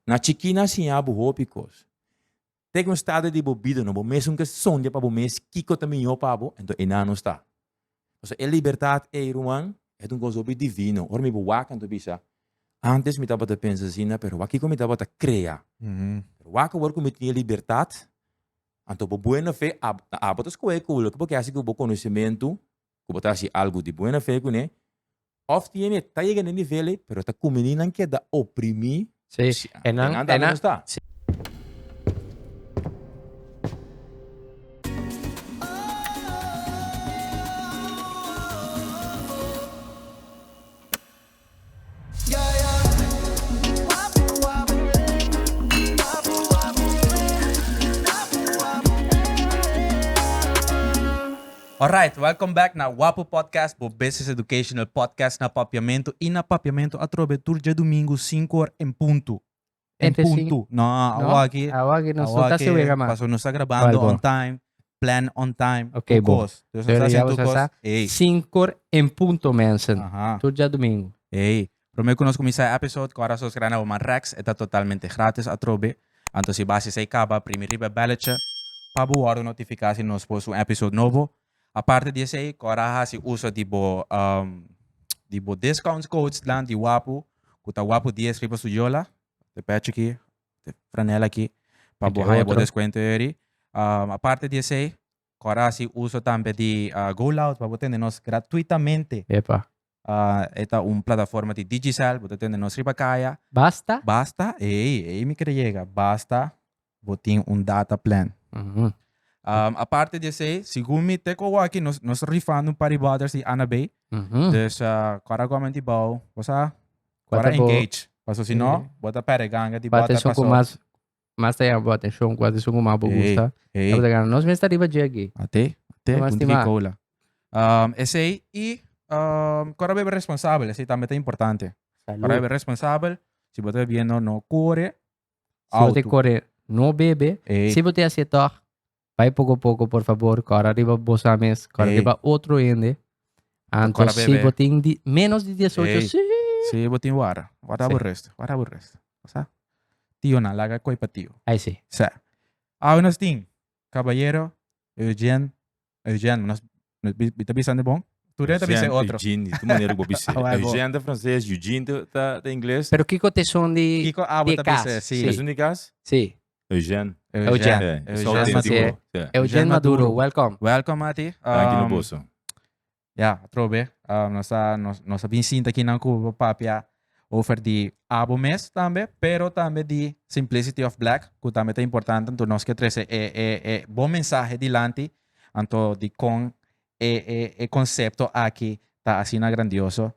Na chikí nan siña bo hopi kos. Te ku un stado di bo bida no bo mesun ke sondia pa bo mes kiko ta mihó pa bo, enton einan no sta. Pasobra e libertat ei, ruman, e ta un kos hopi divino. Ora mi bo wak anto bisa, antes mi tabata pensa asina, pero wak kiko mi tabata krea. Pero wak awor ku mi tin e libertat, anto bo buena fe, abo ta skohe ku loke bo ke hasi ku bo konosementu, ku bo ta hasi algu di buena fe kuné, òf tiene ta yega na e nivel ei, pero ta kumini nan keda oprimí, Sí, e nan, nan e tambe nan, no sta. sí. Alright, welcome back na Wapu Podcast, bo business educational podcast na Papiamento y na Papiamento atrobe tur djadomingo 5 or en punto. En Entre cin- punto. No, No, awaki. awaki nos no ta Awaki, wega mas. Paso nos ta grabando Cual bo? on time, plan on time. Ok, tur bo. cos. Dus nos Pero ta ya haciendo bo tur cos. sa Ey. 5 en punto mensen. Aha. Tur djadomingo. Ey. Prome ku nos kuminsá e episode, ku ora subscribe na Woman Rex, e ta totalmente gratis atrobe. Anto si bo hasi esei kaba, primi riba e belletje pa bo wòrdu notifiká si nos post un episode nobo. Aparte di esei, ku ora hasi uso di bo di bo discount codes nan di Wapu, ku ta Wapu dies riba su yola, te pechi aki, te franela aki, pa bo Entre haña bo otro. deskuento eri. Aparte di esei, ku ora hasi uso tambe di Go Loud pa bo tende nos gratuitamente. Epa. E ta un plataforma di Digicel, bo ta tende nos riba kaya. Basta? Basta, ey, ey mi kere yega. Basta bo tin un data plan. Aparte di esey, segun mi te ku awor aki nos nos ta rifando un par di bottles di Anna Bay. Dus kora gomenti bou, bo sa, kora engage. Paso si no, bo ta perde ganga di Bate bottle esun ku paso. mas mas ta yama bo atencion, cual esun ku mas bo Ey, gusta. ey. Tabata gana. Nos mes ta riba dje aki. Ate, ate, Mas un tiki stima. cola. Esey y kora bebe responsabel, esey tambe ta importante. Salud. Kora bebe responsabel, si bo ta bebiendo no kore Si bo te auto. kore, no bebe. Ey. Si bo te hacié tog, bai poko poko por favor, kora riba bosa mes, kora Ey. riba otro hende. Anto Kora si bebe. bo tin di, menos di 18, Ey. sí. Si bo tin wara, wara Sí. bo resto, wara bo resto. Sa? Tio nan, laga koi pa tio. Ay sí. Sa. Awe nos tin, caballero Eugene Eugène, nos, nos, bi, bi ta bisa de bon? Tur ta bisa Eugène, otro. Eugene, di tu manera ku bo bisa. Ah, bo. Eugène ta franses, Eugene ta, ta, ta ingles. Pero kiko te son di Kiko abo di ta kas? bisa, sí. Sí. Esun di kas? Sí. Eugène. Eugène. Eh, so Eugène auténtiko. Maduro. Sí. Eugène Maduro, welcome. Welcome, Mati. Danki na boso. Ja, atrobe. Nos a, nos, nos a bin sinta aki nan ku bo papia over di abo mes tambe, pero tambe di Simplicity of Black, ku tambe ta importante, anto nos ke trese e, e, e bon mensahe dilanti, anto di kon e, e, e konsepto aki ta asina grandioso.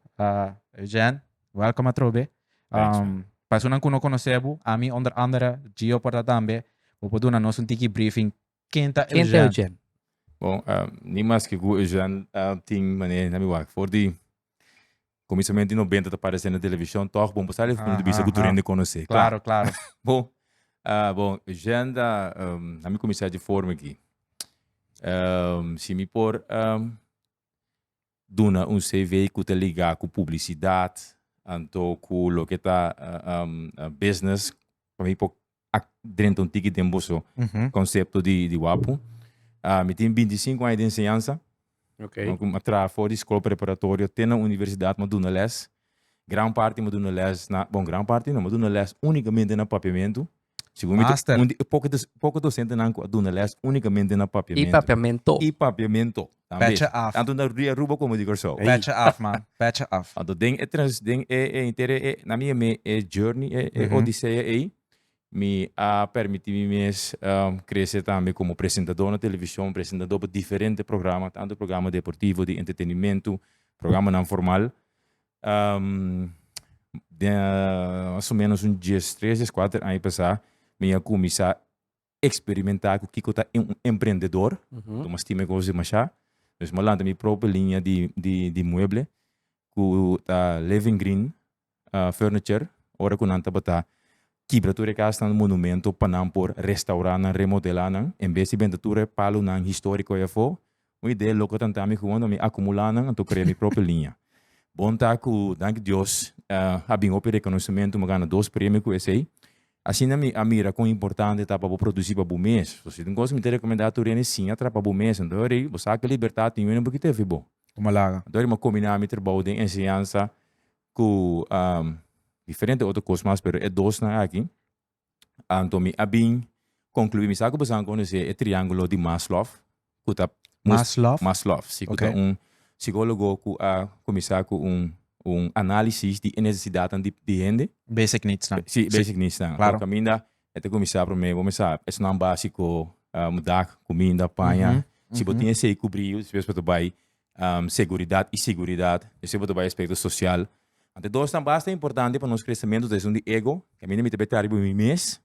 Eugène, welcome atrobe. Thanks, man. Pa esunnan ku no konosé bo, ami onder andere, Gio por ta tambe, bo por duna nos un tiki briefing Ken ta Ken ta Eugène? Eugène? Bon, ni maske ku Eugène tin manera na mi wak. For di kuminsamentu di nobenta ta paresé na televishon, tòg bon por sali punto di bista ku tur hende konosé. Klaro, klaro. Bon, bon, Eugène ta, na mi kuminsá dje forma aki. Si mi por duna un CV ku ta ligá ku publisidat, anto ku loke ta business, pa mi por drenta un tiki den boso konsepto di Wapu. Mi tin 25 aña di enseñansa. Mi a traha for di skol preparatorio te na universidat mi a duna lès. Gran parti mi a duna lès na, bon gran parti no, mi a duna lès únikamente na papiamentu. Segun mi ta Master. un di e poko poko dosentenan ku a duna lès únikamente na I papiamentu. papiamento. I papiamento tambe. Petje af. Tantu na di Aruba komo di Kòrsou. Petje af man, petje af. Anto den e trans den e e henter e na mi me e journey e e odisea ei mi a permití mi mes krese tambe komo presentadó na televishon, presentadó pa diferente programa, tantu programa deportivo, di entretenimentu, programanan formal. Den mas o menos un diestres, dieskuater aña pasá mi a kuminsá eksperimentá ku kiko ta un emprendedor. Tuma stima e kos demashá. Dus mi a lanta mi propio liña di di di mueble ku ta Living Green Furniture. Ora ku nan tabata kibra tur e kasnan monumento pa nan por restaurá nan, remodelá nan, en bes di benta tur e palunan históriko ei afó, Un idea loko tanta mi gewoon mi akumulá nan anto krea mi propio liña. Bon ta ku danki Dios a bin hopi rekonosementu, mi a gana dos premio ku esei. Asina mi a mira kon importante ta pa bo produsí pa bo mes. So si tin kos mi ta rekomendá tur hende siña traha pa bo mes. Anto ora bo sa ku libertat tin wende un pokito efi bo. Como laga. Anto ora mi a kombiná mi trabou den enseñansa ku diferente otro kos mas pero e dosnan aki anto mi a bin konkluí mi sa ku boso a konosé e triángulo di Maslow ku ta Maslow? Maslow si ku ta un psikólogo ku a kuminsá ku un un análisis di e nesesidatnan di di hende. Basic needs nan. Si, basic needs nan. Klaro. Kaminda e ta kuminsá promé bo mester esnan básiko, dak, kuminda, paña. Si bo tin esei kubrí despues bo ta bai seguridat i siguridat, despues bo ta bai aspekto sosial. Anto e dosnan basta importante pa nos kresementu ta esun di ego, kaminda mi ta bai traha riba mi mes.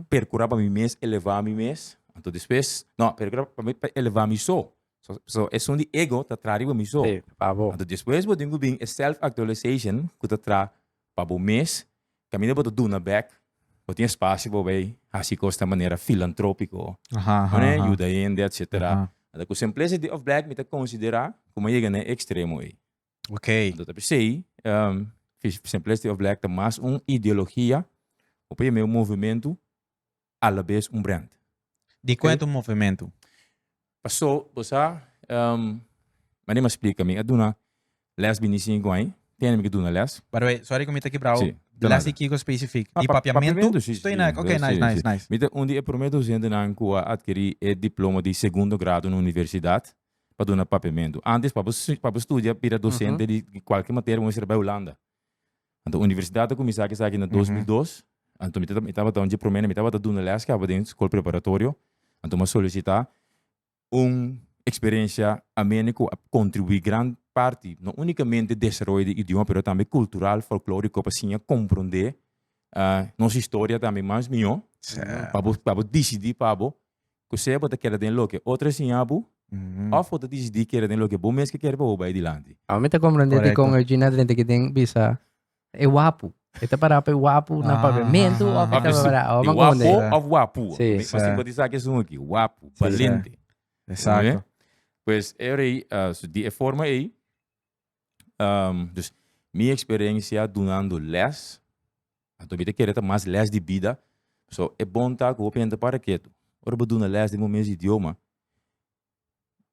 Percura pa mi mes, eleva mi mes, anto despues, no, percura pa mi pa eleva mi so. So, so esun di ego ta traha riba mi so. Sí, pa bo. Anto despues bo tin ku bin e self actualization ku ta traha pa bo mes, kaminda bo ta duna bek, bo tin espacio pa bo bai hasi kos na manera filantropico, Aha, aha, ne, aha. yuda hende, etcetera. Aha. Anto ku Simplicity of Black mi ta considera ku mi a yega na e extremo ei. Ok. Anto ta p'esei, Simplicity of Black ta mas un ideologia, bo por yam'é un movementu, alabes un brand. Di kuen ta un movementu? Paso, bo sa, manera mi a splika, mi a duna les bini sinku aña, tene mi ke duna les. By the way, sorry ku mi ta kibrao, Sí, ta les nada. di kiko spesifik? Ah, Di papiamentu? papiamentu? Sí, sí, Estoy na, ok, sí, nice, sí. nice, nice. Mi ta un di e promé dosentenan ku a atkerí e diploma di segundo grado na universidat. pa duna papiamentu. Antes pa bo pa bo studia bira docente di cualke materia bo mester bai Hulanda. Anto universidad a cuminsa cu esaki na 2002, anto mi mi tabata un dje prome mi tabata duna les caba den scol preparatorio, anto mi a solicita un experiencia amene cu a contribui gran parti no unicamente desaroyo di idioma pero tambe cultural, folklorico pa siña comprende nos historia tambe mas miho pa bo pa bo dicidi pa bo Ku sea bo ta kere den loke otro a siña bo, òf bo ta disidí kere den loke bo mes ke kere pa bo bai dilanti. Awe mi ta komprendé Korekto. dikon Eugene a drenta aki den bisa e wapu. E ta pará pa e wapu na papiamentu òf e ta pará, E mi a komprendé. wapo òf wapu. Sí. Mi simpatisa ku esun aki, wapu, balente. Exacto. Pues e ora ei, di e forma ei, dus mi eksperensia dunando lès, Anto mi ta kere ta mas les di bida. So e bon ta ku hopi hende ta para ketu. Ora bo duna les den bo mes idioma,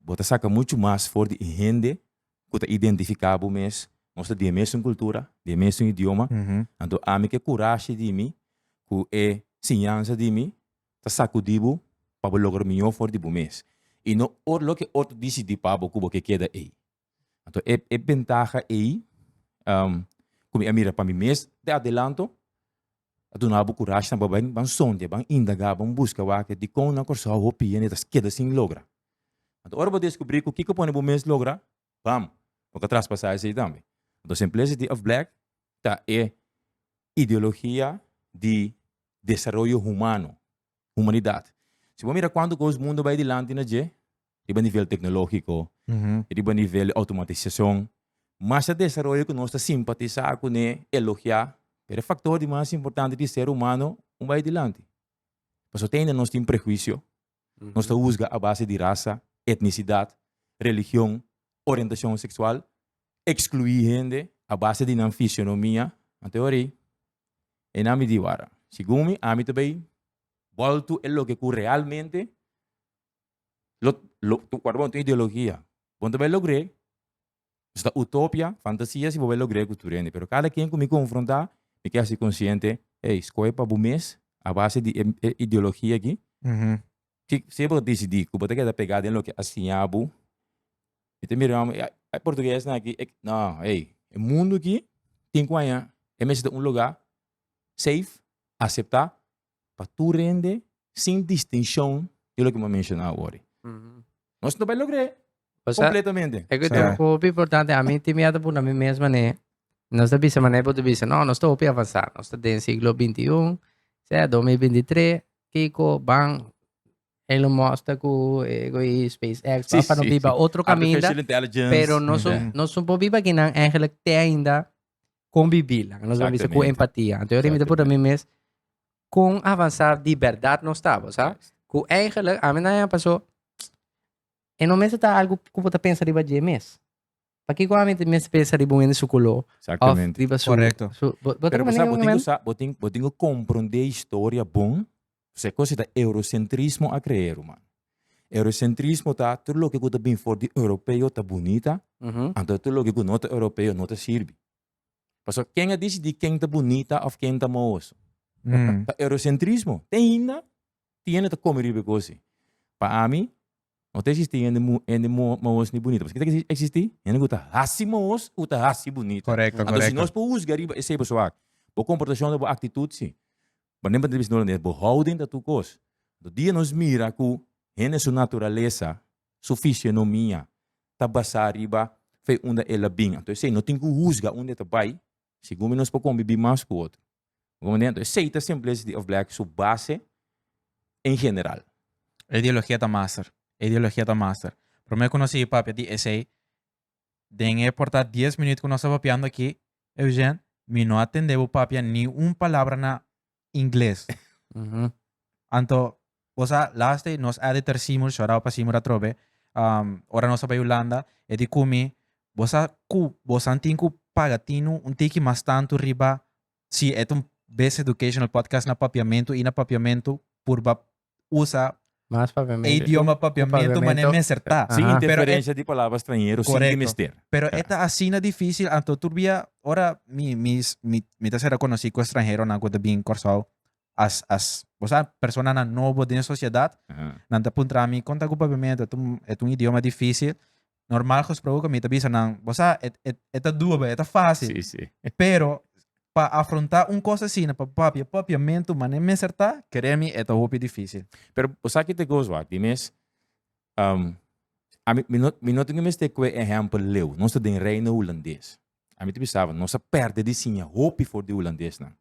bo ta saka muchu mas for di e hende ku ta identifiká bo mes. Nos ta di e mesun kultura, di e mesun idioma. Anto ami ke kurashi di mi ku e siñansa di mi ta sakudí bo pa bo logra mihó for di bo mes. I no or loke otro disidí pa bo ku bo ke keda ei. Anto e e bentaha ei ku mi a mira pa mi mes de adelanto a duna bo kurashi pa ban ban sondia, ban indagá, ban buska wak dikon na Kòrsou hopi hende ta keda sin logra. Anto ora bo deskubrí ku kiko pone bo mes logra, bam, bo ka traspasá esei tambe. Anto Simplicity of Black ta e ideologia di desaroyo humano, humanidat. Si bo mira kuantu kos mundu bai dilanti na dje, riba nivel tecnologico, riba nivel di automatisacion, masha desaroyo cu nos ta simpatisa cune, elogia, pero e factor di mas importante di ser humano un bay dilanti. Pasobra te ainda nos tin prehuicio, nos ta huzga a base di rasa, etnicidad, religion, orientacion sexual, exclui hende a base di nan fisionomia, anto e ora ey, e nan mi di wara, segun mi, ami ta bay bolto e loke cu realmente Lo, lo, tu, guarda bon, tu ideologia. Bon ta bai logr'é. Eso ta utopia, fantasia si bo bai logr'é ku tur hende. Pero kada ken ku mi konfrontá, mi ke hasi konsiente, ey, skohe pa bo mes a base di e, e ideologia aki. Si, si bo ta disidí ku bo ta keda pegá den loke a siña bo, mi ta mira e, e portuguesnan aki, e, no, ey, e mundu aki tin ku haña, e mester ta un lugá safe, aseptá, pa tur hende sin distinshon di loke mi a menshoná awor. Nos no bai logr'é kompletamente. E ku ta hopi importante, ami tin miedu puna mi mes manera, nos ta bisa manera bo ta bisa, no, nos ta hopi avansá, nos ta den siglo bintiun, sea 2023, kiko, ban, Elon Musk ta ku e ku SpaceX, pa no biba otro kaminda, pero nos nos no por biba kinan eigenlijk te ainda convivi, laga nos bisa ku empatia. Anto yo mi ta puntra mi mes kon avansa di berdad nos ta, bo sa? Ku eigenlijk ami na pasó e no mester ta algu ku bo ta pensa riba dje mes. Pakiko ami ta mester pensa riba un hende su koló òf Exactamente. riba su Korekto. su bo bo ta Pero bo komprende sa, kiko bo mi tin ku men? sa, bo tin bo tin ku komprondé historia bon. Pasobra e kos ei ta eurocentrismo a krea, ruman. Eurocentrismo ta tur loke ku ta bin for di europeo ta bunita, anto tur loke ku no ta europeo no ta sirbi. Pasobra ken a disidí ken ta bunita òf ken ta mohoso? Ta eurocentrismo. Te ainda tin hende ta kome riba e kos ei. Pa ami, no ta eksistí hende mu hende mohos ni bunita. Pasobra ken ta eksistí? Hende ku ta hasi mohos ku ta hasi bunita. Korekto, Anto si korekto. nos por husga riba esei, pasobra bo komportashon ta bo aktitut si. Bo nemper ta bisa no, bo houding ta tur kos. Anto dia nos mira ku hende su naturalesa, su fisionomia ta basá riba fe unda el a bin. Anto esei no tin ku husga unda e ta bai, segun mi nos por kombibí mas ku otro. Bo comprende? Anto esei ta Simplicity of Black su base en general. E ideologia ta master. E ideologia ta master. Promé ku nos sigui papia di esei, Den e por ta dies minuut ku nos ta papiando aki, Eugène, mi no a tende bo papia ni un palabra na ingles. Anto, bo sa, last day nos editor Seymour, shout out pa Seymour atrobe, um, ora nos a bai Hulanda, e di ku mi, bo sa ku bosan tin ku paga tinu un tiki mas tantu riba si e ta un bes educational podcast na papiamentu i na papiamentu purba usa Mas papiamento. e idioma papiamento mane mester ta. Sin interferencia di palabra stranhero, sin di mester. Pero e ta asina dificil, anto tur bia ora mi mi mi mi ta sera conoci cu estranheronan cu ta bin Corsou as as bo sa personanan nobo den sociedad, nan ta puntra mi con ta cu papiamento, e ta un e ta un idioma dificil. Normal gesproken mi ta bisa nan, bo sa e e e ta dube, e ta facil. Pero pa afronta un cos asina, pa papia papiamento mane mester ta, kere mi e ta hopi dificil. Pero bo sa ki ta e cos wak, di mes, ami mi no mi no tin ku mester kue ehempel leu, nos ta den Reino Hulandes. Ami ta bisaba, nos a perde di siña hopi for di hulandesnan.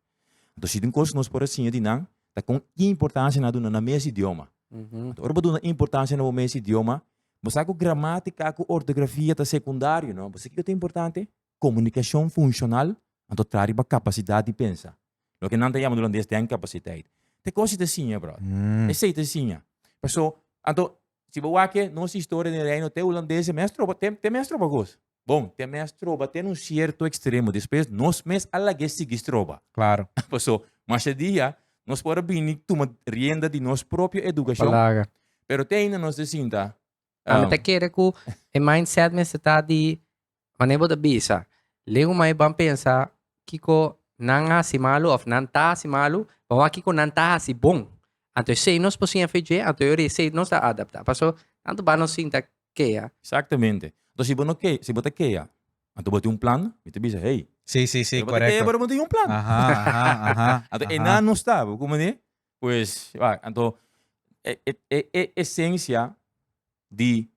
Anto si tin cos ku nos por a siña di nan, ta kon importancia nan a duna nan mes idioma. Anto ora bo duna importancia na bo mes idioma, bo sa ku gramatica ku ortografia ta secundario, no? Bo sa kiko ta importante? Komunikashon funshonal, anto traha riba kapasidat di pensa. Loke nan ta yama hulandes denkapasiteit. Te kos si ta siña, bròder. Esei ta siña. Paso, anto, si bo wak e nos historia den Reino, te hulandes e mes troba, te te mes troba kos. Bon, te mes troba te na un sierto ekstremo. Despues nos mes a lag'é sigui stroba. Klaro. Paso, masha dia nos por a bini tuma rienda di nos propio edukashon, Palaga. pero te ainda nos ta sinta. Ami ta kere ku e mindset mester ta di Manera bo ta bisa, legu mai ban pensa kiko nan a hasi malu of nan ta hasi malu, ban wak kiko nan ta hasi bon. Anto esei nos por siña fe dje, anto e ora esei nos ta adapta. Paso tantu ban nos sinta kea. Exactamente. Anto si bo no ke, si bo ta kea, anto bo tin un plan, mi ta bisa, hey. Sí, sí, sí, Pero bo ta kea korekto. pero bo no tin un plan. Aha, aha, aha, Anto aha. einan no sta, bo comprende? Pues, wak, anto e e e esencia di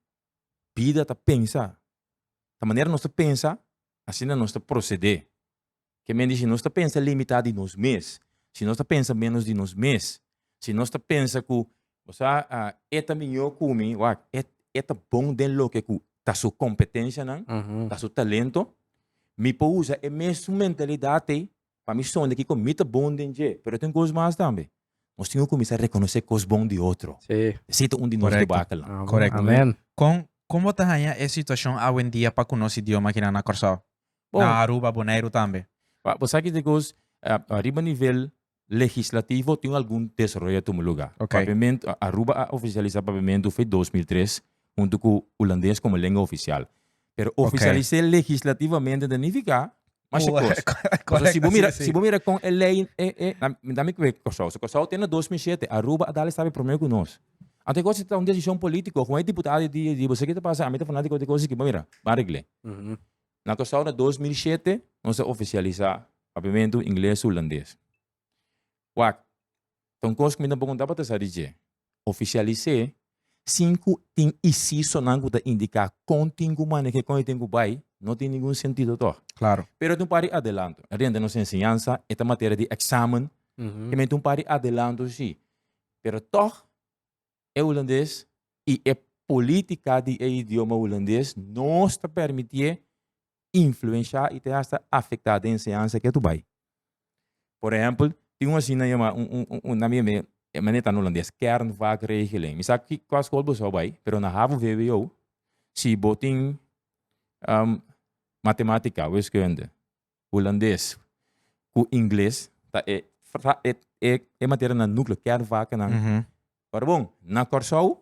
Bida ta pensa. Ta manera nos ta pensa, asina nos ta procede. Ke men di si nos ta pensa limita di nos mes, si nos ta pensa menos di nos mes, si nos ta pensa ku, bo sa, e ta mihó ku mi, wak, e e ta bon den loke ku ta su kompetensianan, ta su talento, mi por usa e mesun mentalidat ei Pa mi sonde kiko mi ta bon den dje, pero tin kos mas tambe. Nos tin ku kuminsá rekonosé kos bon di otro. Sí. Esei ta un di nos Korekto. debakelnan. Korekto. Amen. Kon kon bo ta haña e situashon awendia pa ku nos idioma kinan na Kòrsou? Bon. Na Aruba, Boneiru tambe. Bo sa ki ta e kos, riba nivel legislativo tin algun desaroyo a tuma lugá. Ok. Papiamentu, Aruba a ofisialisá papiamentu fe 2003 huntu ku hulandes komo lenga ofisial. Pero Ok. ofisialis'é legislativamente ta nifiká masha Ku- kos. Pasobra si bo Korekto, mira, sí, sí. si bo mira kon e lei, e, e, na, mi mi kue Kòrsou. So Kòrsou te na 2007, Aruba a dal stap promé ku nos. Anto e kos ta un desishon polítiko, kon e diputado di di bo sa ki ta pasa, ami ta fanátiko di kos aki, bo mira, ban regl'é. Na Kòrsou na 2007 nos a ofisialisá papiamentu, ingles, hulandes. Wak, ta un kos ku mi tampoko no tabata sa di dje. Ofisialis'é sin ku tin isisonan ku ta indiká kon tin ku maneh'é, kon e tin ku bai, no tin ningun sentido tòg. Klaro. Pero tin un par di adelanto. Rente nos enseñansa e ta materia di eksamen, ke men tin un par di adelanto si. Pero tòg e hulandes i e polítika di e idioma hulandes nos ta permitié influenshá i te hasta afektá den enseñansa ke tu bai. Por ehèmpel, tin un asina yama un un un un na mi me e manera ta na hulandes, kernvakregeling. Mi sa ki kua skol bo sa bai, pero na havo vwo si bo tin. Matematica, wiskunde, Hulandes ku Ingles ta e e e e materianan nucleo, kernvakennan. Pero bon, na Kòrsou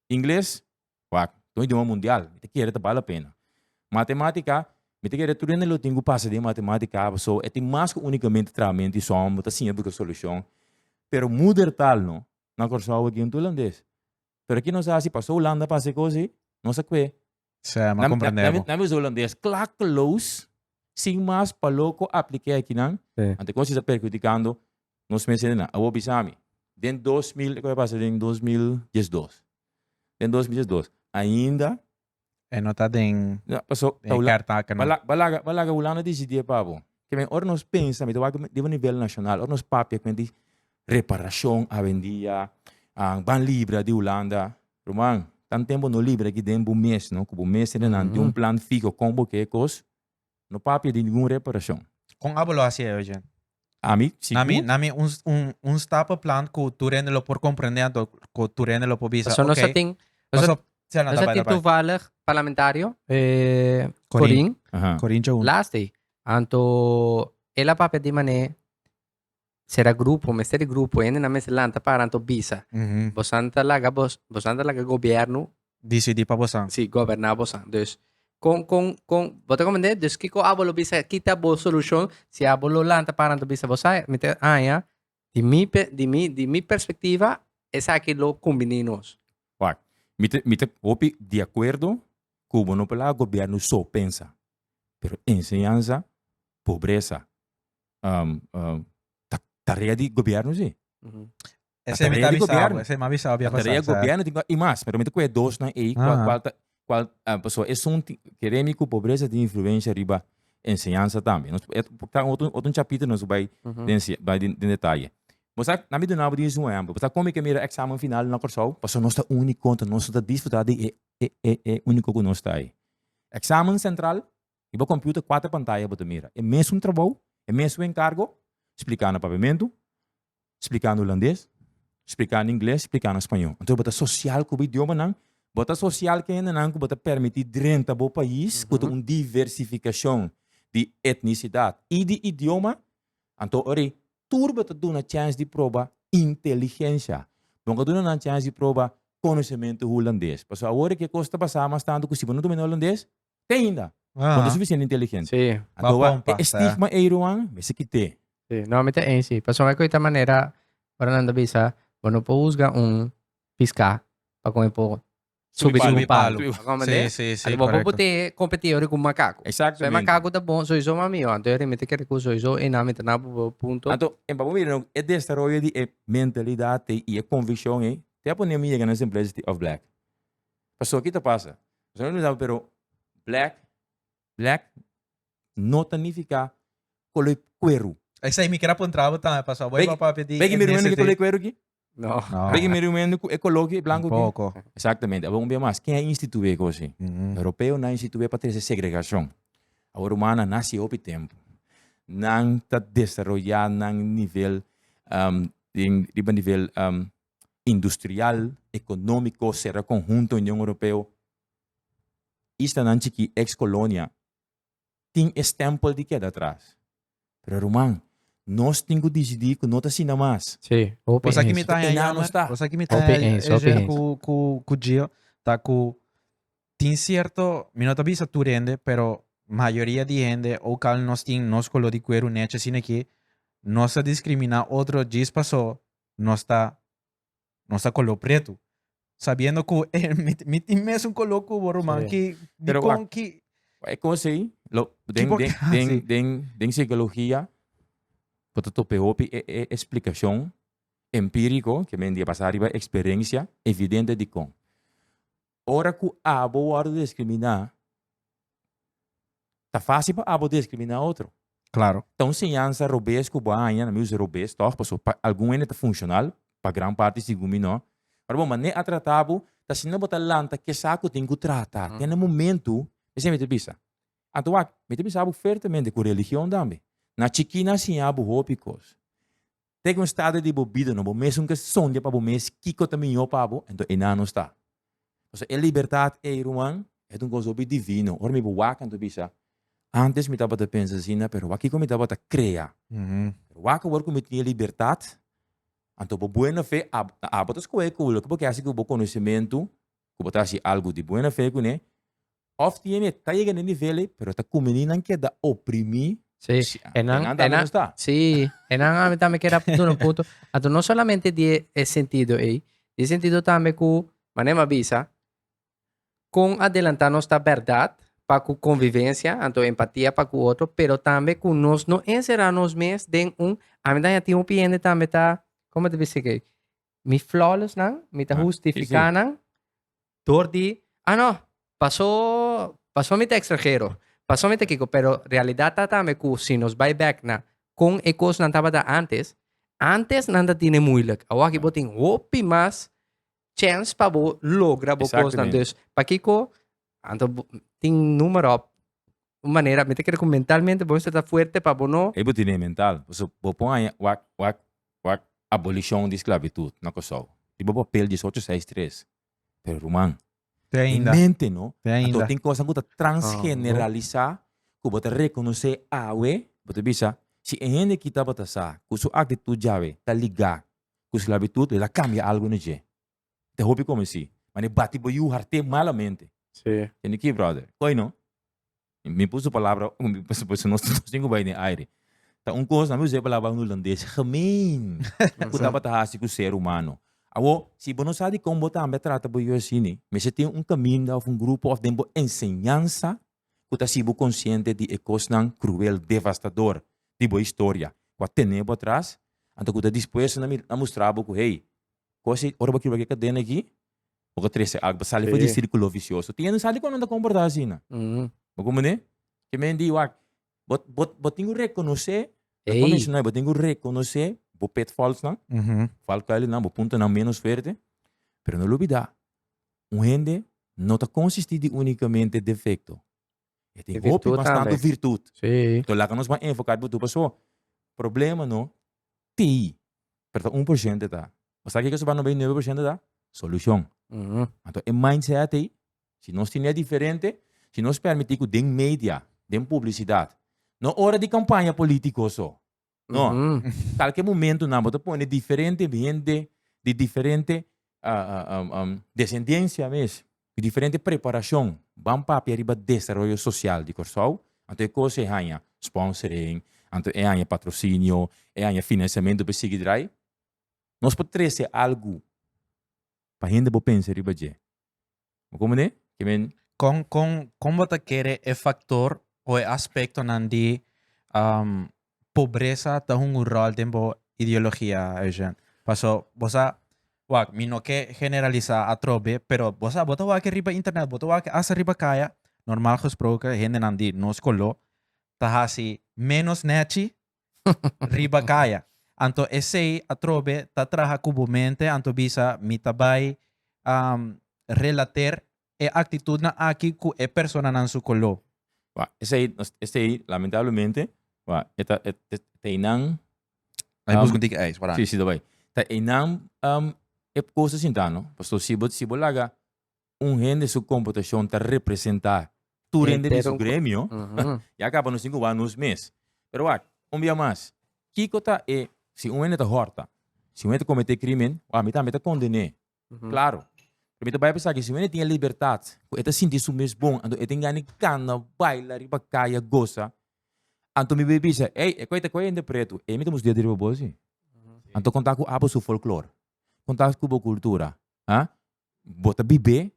Ingles, wak, ta un idioma mundial, mi ta kere ta bal la pena. Matematica, mi ta kere tur hende lo tin ku pasa den matematica pasobra e tin mas ku unicamente trahamento di som, bo ta siña buska solucion. Pero moedertaal no, na Kòrsou aki un ta Hulandes. Pero aki nos a hasi, pasobra Hulanda pasa e kos ei, nos a kue. Sè, m'a comprende bo. Nan mi usa Hulandes klakkeloos, sin mas pa loko apliké akinan. Anto e kos ei ta perhudikando nos mes hendenan. Awor bisa mi, den 2000, e kos a pasa den 2012. Den 2012, ainda. E no ta den den kèrtakennan. Bo laga, bo laga Hulanda disidí pa bo. Ke men ora nos pensa, mi ta wak riba nivel nashonal, ora nos papia ku di reparashon awendia, ban libra di Hulanda. Ruman, tan tempo no libra aki den bo mes, no, ku bo mes tene nan tin un plan fiho kon bo ke e kos, no papia di ningun reparashon. Kon abo lo hasi Eugene? Ami, sigur. Nami, nami un, un, un stappenplan ku tur hende lo por komprende anto ku tur hende lo por bisa, Paso nos ok. a tin, nos a, Paso, sel, nos a bai, tin bai. toevallig parlamentario, eh, Corin. Corin, Aha. Corin Tjoen. laatst ei. Anto el a papia di mane Sera grupo, mester di grupo, hendenan mester lanta para anto bisa. Bosan ta laga bos, bosan ta laga gobierno. Disidí pa bosan. Sí, goberná bosan. Dus, kon, kon, kon, bo ta komprendé? Dus kiko abo lo bisa, ki ta bo solushon si abo lo lanta para anto bisa, bo sa, mi ta haña, di mi, di mi, di mi perspektiva, esaki lo kumbiní nos. Wak, mi ta, mi ta hopi di akuerdo ku bo no por laga gobierno so pensa, pero enseñansa, pobresa, ta tarea di gobierno si. Ese mi tarea ta di avisabo, gobierno. ese mi avisabo bia Ta tarea pasá, sa. gobierno tin y mas, pero mi ta coge dos nan ey, cual, Aha. cual ta, cual, ah, pasobra esun ti, kere mi cu pobresa tin influencia riba enseñansa tambe. Nos, e ta otro, otro un chapito nos bay den si, bay den, den detaye. Bo sa, nan mi duna bo dies un ehempel. Bo sa con mi ke mira examen final na Kòrsou? Pasobra nos ta unico, enton nos ta disfruta di e, e, e, e unico cu nos ta ey. Examen central, Riba computer cuater pantaya bo ta mira e mesun trabou, e mesun encargo, splica na papiamentu, splica na hulandes, splica na ingles, splica na spañó. Entonces bo ta social cu bo idiomanan, bo ta social cu e hendenan cu bo ta permiti drenta bo pais cu ta un diversificacion di etnicidad y di idioma, anto ora ei tur bo ta duna chance di proba inteligencia, bo no ta duna nan chance di proba conocemento hulandes, pasobra awor e cos ta basa mas tanto cu si bo no domina hulandes, Te ainda. Bo no ta suficiente inteligente. Sí. Anto Ba wa, pompa, e stigma ei ruman, mester kite. Sí, no, mi ta eens sí. Pasobra ku e ta manera, ora nan ta bisa, bo no por husga un piská pa kon e por subi Subi un palu. palu. Bo comprende? Sí, sí, sí, Anto bo por correcto. put'é kompetí ora ku un makaku. So e Exactamente. makaku ta bon, sowieso mas mihó. Anto mi ta kere ku sowieso einan mi ta na bo punto. Anto, en pa bo mira no, e desaroyo di e mentalidat ei i e konvikshon ei, te a pone mi yega na Simplicity of Black. Pasobra ki ta pasa? Pasobra nos pero black, black no ta nifica color cuero. Esei mi kier a puntra bo tambe pasobra bo Beki- e papia di Beki mi rumen ethnicity. ku color cuero ki? No. No. Beki mi rumen ku e color ki blanco ki? Poco. Exactamente. Awor un bia mas, ken a institui e cos ei? Europeo nan a institui pa trece segregacion. Awor humano a naci hopi tempo. Nan ta desaroya nan nivel um, den riba nivel um, industrial, economico, sera conhunto Union Europeo. Islanan chiki ex colonia tin e stempel di keda atras. Pero ruman, nos tin cu dicidi cu no ta asina mas. Sí, hopi Cosa ki mi eens. ta E haña nan no jammer, sta. cosa ki mi ta Hopi haña eens, hopi Eugene eens. ku ku ku Gio ta ku tin cierto, mi no ta bisa tur hende, pero mayoria di hende ook al nos tin nos color di cuero nechi asina aki, nos ta discrimina otro djis paso nos ta nos ta color pretu. Sabiendo cu eh, mi, mi tin mesun color cu bo ruman Sí. ki Pero dikon ki E kos ei, lo, den, por den, qué den, así? den, den psikologia, bo ta tope hopi e, e eksplikashon empíriko, ke men di a basá riba eksperensia evidente dikon. Ora ku abo wòrdu diskriminá, ta fásil pa abo diskriminá otro. Claro. Ta un señansa robes ku bo a haña, na mi usa robes tòg, pasobra pa algun hende ta funshonal, pa gran parti segun mi no. Pero bo manera a trata bo, ta asina bo ta lanta ke sa ku tin ku trata. Te na momentu, esei mi ta bisa. Anto wak, mi ta bisa bo fuertemente ku religion tambe. Na chikí nan a siña bo hopi kos. Te ku un estado di bo bida no bo mesun ke sondia pa bo mes kiko ta mihó pa bo, enton einan no sta. Pasobra e libertat ei ruman. E ta un kos hopi divino. Ora mi bo wak anto bisa, antes mi tabata pensa asina, pero wak kiko mi tabata krea. Pero wak awor ku mi tin e libertat, anto bo buena fe, abo ta skohe ku loke bo ke hasi ku bo konosementu, ku bo ta hasi algu di buena fe kuné, òf tiene ta yega na e nivel ei, pero ta kumini nan keda oprimí. Sí, e nan tambe no sta. Sí, e nan ami tambe keda duna un punto. Anto no solamente di e sentido ei, di e sentido tambe ku, manera mi a bisa, Kon adelantá nos ta bèrdat pa ku konvivensia, anto empatia pa ku otro, pero tambe ku nos no enserá nos mes den un, ami ta haña tin hopi hende tambe ta, komo ta bisa esei? Mi flawless nan, mi ta hustifiká nan dor di, ah no, paso, paso mi ta ekstranhero, paso mi ta kiko, pero realidat ta tambe ku si nos bai bèk na kon e kosnan tabata antes, antes nan ta tine moeilijk, awor aki bo tin hopi mas chance pa bo logra bo cosnan. Dus pakiko anto tin numero op un manera mi ta kere ku mentalmente bo mester ta fuerte pa bo no. E bo tene mental. Pasobra bo por haña wak wak wak abolishon di sklabitut na Kòrsou. Riba papel diesocho seis tres. Pero ruman, Te ainda. e mente no. Te ainda. Anto tin kosnan ku ta transgeneralisá ku bo ta rekonosé awe, bo ta bisa, si e hende aki tabata sa ku su aktitut djawe ta ligá ku sklabitut lo a kambia algu na dje. Ta hopi komo si. Mane bati bo yu hart'é malamente. Sí. Tende ki, brother? Koi no? Mi puso palabra, pasobra nos tin ku bai den aire. Ta un kos, nan mi usa e palabra hulandes, gemeen, ku tabata hasi ku ser humano. Awor, si bo no sa dikon bo tambe a trata bo yu asini, mester tin un kaminda òf un grupo òf den bo enseñansa ku ta hasi bo konsiente di e kosnan kruel, devastador di bo historia ku a tene bo atras, anto ku ta dispuesto na na mustra bo ku hey, kos ei ora bo kibra ki kadena aki, bo ka trese algu, bo sali for di e sirkulo visioso. Tin hende sa dikon nan ta komportá asina. Bo komprende? Ke men di wak, bo bo bo tin ku rekonosé, bo menshoná, bo tin ku rekonosé bo pitfallsnan, valkuilennan, bo puntonan ménos fuerte, pero no lubidá, un hende no ta konsistí di únikamente defekto. E tin hopi Virtud mas tantu tambe. virtud. Sí. Enton laga nos ban enfoká riba virtud paso problema no tei, pero ta 1% ta. Bo sa kiko su 99% ta? Solushon. Anto e mindset ei, si nos tene diferente, si nos permití ku den media, den publisidat, no ora di kampaña polítiko so, No. Kalke momentunan bo ta pone diferente hende di diferente desendensia mes, di diferente preparashon, ban papia riba desaroyo sosial di Kòrsou, anto e kos e haña sponsoring, anto e haña patrosinio, e haña finansiamentu pa e sigui drai. Nos por trese algu pa hende por pensa riba dje. Bo comprende? Ke men. Kon, kon, kon bo ta kere e factor o e aspectonan di um, pobresa ta hunga un rol den bo ideologia, Eugene? Paso, bo sa, wak, mi no ke generalisa atrobe, pero bo sa, bo ta wak riba internet, bo ta wak hasta riba kaya, normal gesproken, hendenan di nos koló ta hasi menos nechi riba kaya. Anto esei atrobe ta traha ku bo mente, anto bisa mi ta bai um, relater e aktitudnan aki ku e personanan su koló. Wa, esei, esei lamentablemente, wa, e ta, e, e, ta einan. Ai busca un tiki ijs, wara. Si, si, ta bai. Ta einan um, e kos ta sinta, no? Pasobra si bo, si bo laga un hende su komportashon ta representá tur hende di su gremio, ya kaba nos tin ku wak nos mes. Pero wak, un bia mas, kiko ta e, si un hende ta hòrta, si un hende ta kometé krimen, wak, mi tambe ta konden'é, klaro. Pero mi ta bai pensa ki si un hende tin e libertat ku e ta sinti su mes bon, anto e tin gana di kana, baila riba kaya, gosa, anto mi bai bisa, ey, e koi ta koi hende pretu, ey mi ta mustra di riba bo si. Anto konta ku abo su folklor, konta ku bo kultura, ha? Bo ta bib'é,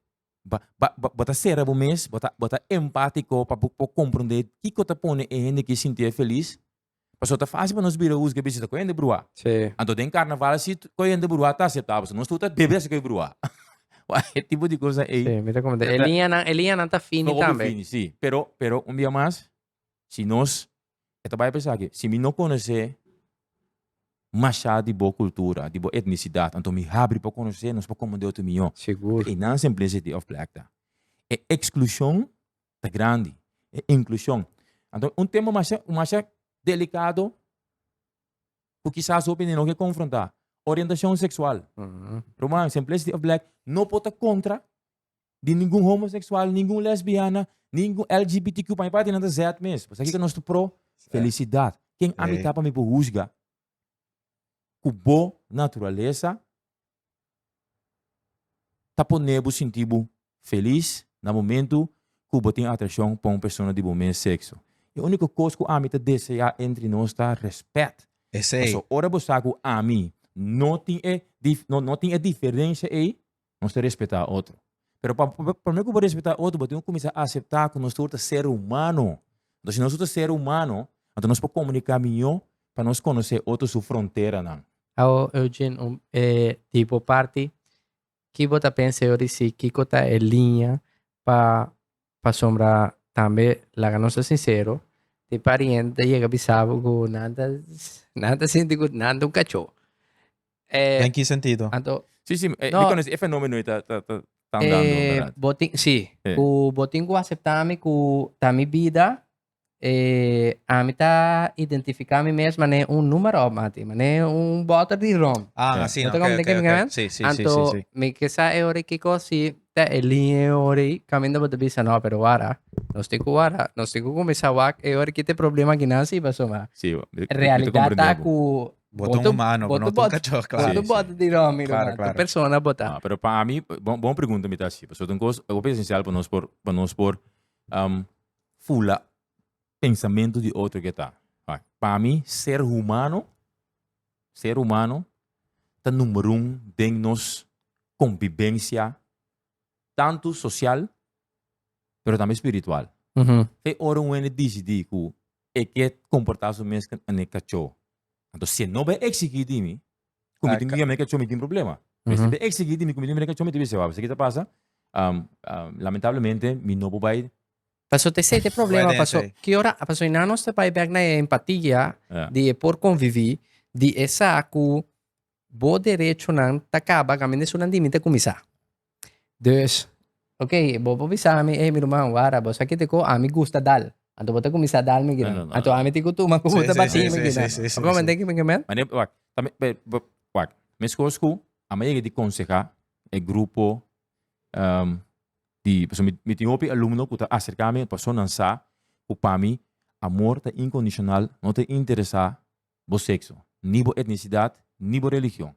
ba, ba, ba, bo ta sera bo mes, bo ta, bo ta empátiko pa bo por komprondé kiko ta pone e hende ki sintié felis. Pasobra ta fásil pa nos bira husga i bisa ta ku hende bruá. Sí. Anto den karnaval si ku hende bruá ta aseptá, pasobra nos tur ta bebe asina ku e bruá. Wak, e tipo di kosnan ei. Sí, mi ta komprendé. E liñanan, e liñanan ta fini Hopi tambe. fini, sí. Pero, pero un bia mas, si nos, e ta bai pa esaki, si mi no konosé Masha di bo cultura, di bo etnicidad, anto mi habri pa conoce, nos por comprende otro mijo. Sigur. E nan simplicity of black ta. E exclusion ta grandi, e inclusion. Anto un tema masha, masha delicado cu kisas hopi hende no ke confronta, orientacion sexual. Ruman, simplicity of black no por ta contra. di ningun homoseksual, ningun lesbiana, ningun LGBTQ, pa mi parti nan ta zet mes. Pasobra kiko nos ta pro? Felisidat. Ken ami ta pa mi por husga ku bo naturalesa ta pone bo sinti bo felis na momento ku bo tin atrakshon pa un persona di bo mes sekso. E úniko kos ku ami ta deseá entre nos ta rèspèt. Esei. Pasobra ora bo sa ku ami no tin e no tin e diferensia ei, nos ta respetá otro. Pero pa promé ku bo respetá otro, bo tin ku kuminsá aseptá ku nos tur ta ser humano. Anto si nos tur ta ser humano, anto nos por komuniká mihó pa nos konosé otro su fronteranan. Awo Eugene, un e tipo parti, ki bo ta pensa yo di si kiko ta e liña pa pasobra tambe laga nos ta sincero, tin pariente ta yega bisa bo ku nan ta nan ta sinti ku nan ta un kachó. Eh, Den ki sentido? Anto, Sí, sí, eh, No. mi conoce e fenomeno ta, ta, ta, ta andando, eh, verdad. bo tin, sí, Eh. ku bo tin ku aseptá mi ku ta mi bida, eh, ami ta identifiká mi mes manera un número op, mati, manera un bòter di rom. Ah, Eh. asina, No te ok, comprende ok, ke mi ok. ke men? Sí, sí, sí, sí, Anto, sí. mi ke sa e ora kiko si ta e liña e ora ei, kaminda bo ta bisa, no, pero wara, nos tin ku wara, nos tin ku kuminsá wak e ora ki ta e problema kinan si, pasobra Sí, mi, mi ta realidat comprende ta bo. ku Bo ta un humano, bo no ta un kachó, Bo claro. ta Sí, sí. bota di rom, mi Claro, ruman. Tu claro. persona bo ta. Ah, pero pa ami, bon, bon pregunta mi ta hasi. Pasobra ta un kos hopi esencial pa nos por, pa nos por um, fula pensamentu di otro ke ta. Wak, pa mi, ser humano, ser humano ta number un den nos convivencia, tantu social, pero tambe spiritual. Fe ora un hende disidí ku e ke komportá su mes ane kachó, anto si e no bai eksigí di mi ku mi tin ku yama e kachó mi tin problema. Pero si e bai eksigí di mi ku mi tin ku yama e kachó mi ta bisa wak, esaki ta pasa, lamentablemente mi no por bai. Paso ta esei ta e problema, paso ki ora, paso nan nos ta bai bek na e empatia di e por konviví, di e sa ku bo derechonan ta kaba kaminda esunnan di mi ta kuminsá. Dus, ok, bo por bisa mi, ey mi ruman, wara, bo sa kiko ami gusta dal. Anto bo ta kuminsá dal mi kinan. No, no, no. Anto ami tin ku tuma ku bo Sí, ta sí, batí sí, mi sí, kinan. sí, sí, sí, Bo sí. comprende kiko mi ke men? Mane, wak, tambe, pe, bo, wak, meskos ku ami a yega di konsehá e grupo um, di, pasobra mi, mi tin hopi alumno ku ta aserká mi pasobra nan sa ku pa mi amor ta inkondishonal, no ta interesá bo sexo, ni bo etnicidad, ni bo religion.